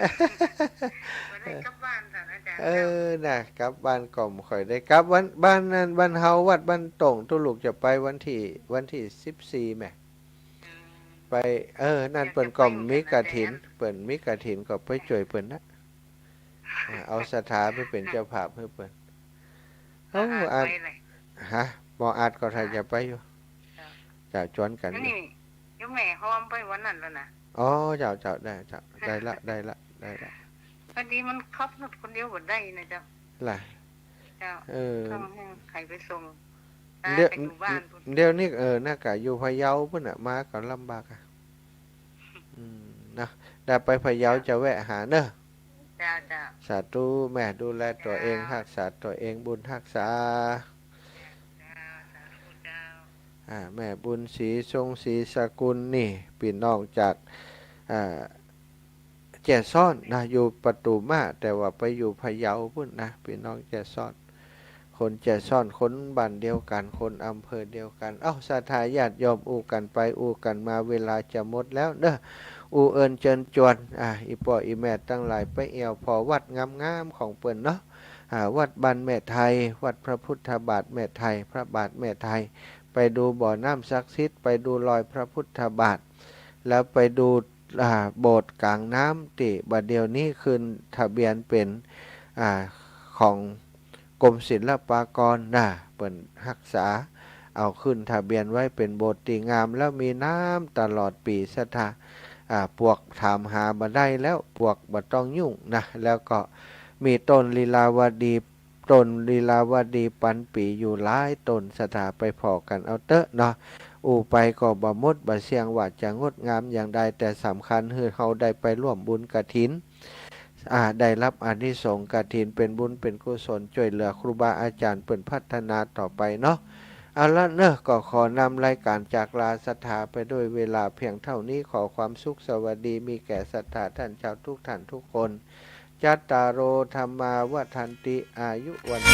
บ่ได้กลับบ้านจ้ะอาจารย์ เออ น่ะ กลับบ้านก็บ่ค่อยได้กลับ วัน บ้านนั้น บ้านเฮาวัดบ้านโต่ง ตุ๊ลูกจะไปวันตี้ วันตี้สิบสี่แหม อืม ไป เออ นั่น เปิ้นก็มีกฐิน เปิ้นมีกฐินก็ไปจ้วยเปิ้นนะ อ่า เอาศรัทธาไปเป๋นเจ้าภาพหื้อเปิ้น เอ้า อ่า อัน ไปเลย ฮะ บ่อาจก็ถ้าจะไปอยู่ เจ้า เจ้า จวนกั๋น นี่ โยมแม่หอมไปวันนั้นแล้วนะ อ๋อ เจ้า เจ้า ได้เจ้า ได้ละ ได้ละ ได้ละ พอดีมันขับรถคนเดียวบ่ได้นะเจ้า ล่ะ เจ้า เออ ต้องหื้อใผไปส่ง ตา เดี๋ยว ไปอยู่บ้านพุ้น เดี๋ยวนี้ เออ น่าจะอยู่พะเยาพุ้นน่ะ มาก็ลำบากอะ อืม นะ ได้ไปพะเยาจะแวะหาเน้อ เจ้า เจ้า สาธุ แม่ดูแลตั๋วเอง เจ้า ฮักษาตั๋วเอง บุญฮักษา เจ้า สาธุเจ้า อ่า แม่บุญศรี ทรงศรีสกุล นี่ ปี้น้องจาก อ่า แจซ้อนนะ อยู่ปะตูม่า แต่ว่าไปอยู่พะเยาพุ้นนะ ปี้น้องแจซ้อน คนแจซ้อน คนบ้านเดียวกั๋น คนอำเภอเดียวกั๋น เอ้า ศรัทธาญาติโยม อู้กั๋นไป อู้กั๋นมา เวลาจะหมดแล้วเน้อ อู้เอิญเจิญจวน อ่า อี่ป้ออี่แม่ตังหลาย ไปแอ่วผ่อวัดงามๆ ของเปิ้นเนาะ อ่า วัดบ้านแม่ไทย วัดพระพุทธบาทแม่ไทย พระบาทแม่ไทย ไปดูบ่อน้ำศักดิ์สิทธิ์ ไปดูรอยพระพุทธบาท แล้วไปดู อ่า โบสถ์ก๋างน้ำตี้บ่าเดี่ยวนี้ขึ้นทะเบียนเป๋น อ่า ของกรมศิลปากรนะ เปิ้นฮักษา เอาขึ้นทะเบียนไว้เป๋นโบสถ์ตี้งาม แล้วมีน้ำตลอดปี๋ศรัทธา อ่า ปวกถามหาบ่ได้แล้ว ปวกบ่ต้องยุ่งนะ แล้วก็มีต้นลีลาวดี ต้นลีลาวดีปันปี๋อยู่หลายต้น ศรัทธาไปผ่อกั๋นเอาเต๊อะเนาะ อู้ไปก็บ่หมดบ่เสี้ยงว่าจะงดงามอย่างใด แต่สำคัญหื้อเฮาได้ไปร่วมบุญกฐิน อ่า ได้รับอานิสงส์กฐิน เป๋นบุญเป๋นกุศล จ้วยเหลือครูบาอาจ๋ารย์เปิ้นพัฒนาต่อไปเนาะ เอาละเนาะ ก็ขอนำรายก๋านจากลาศรัทธาไปด้วยเวลาเพียงเต้านี้ ขอความสุขสวัสดีมีแก่ศรัทธาต้านเจ้าทุกต้านทุกคน จัตตาโร ธัมมา วัฑฒันติ อายุ วัณโณ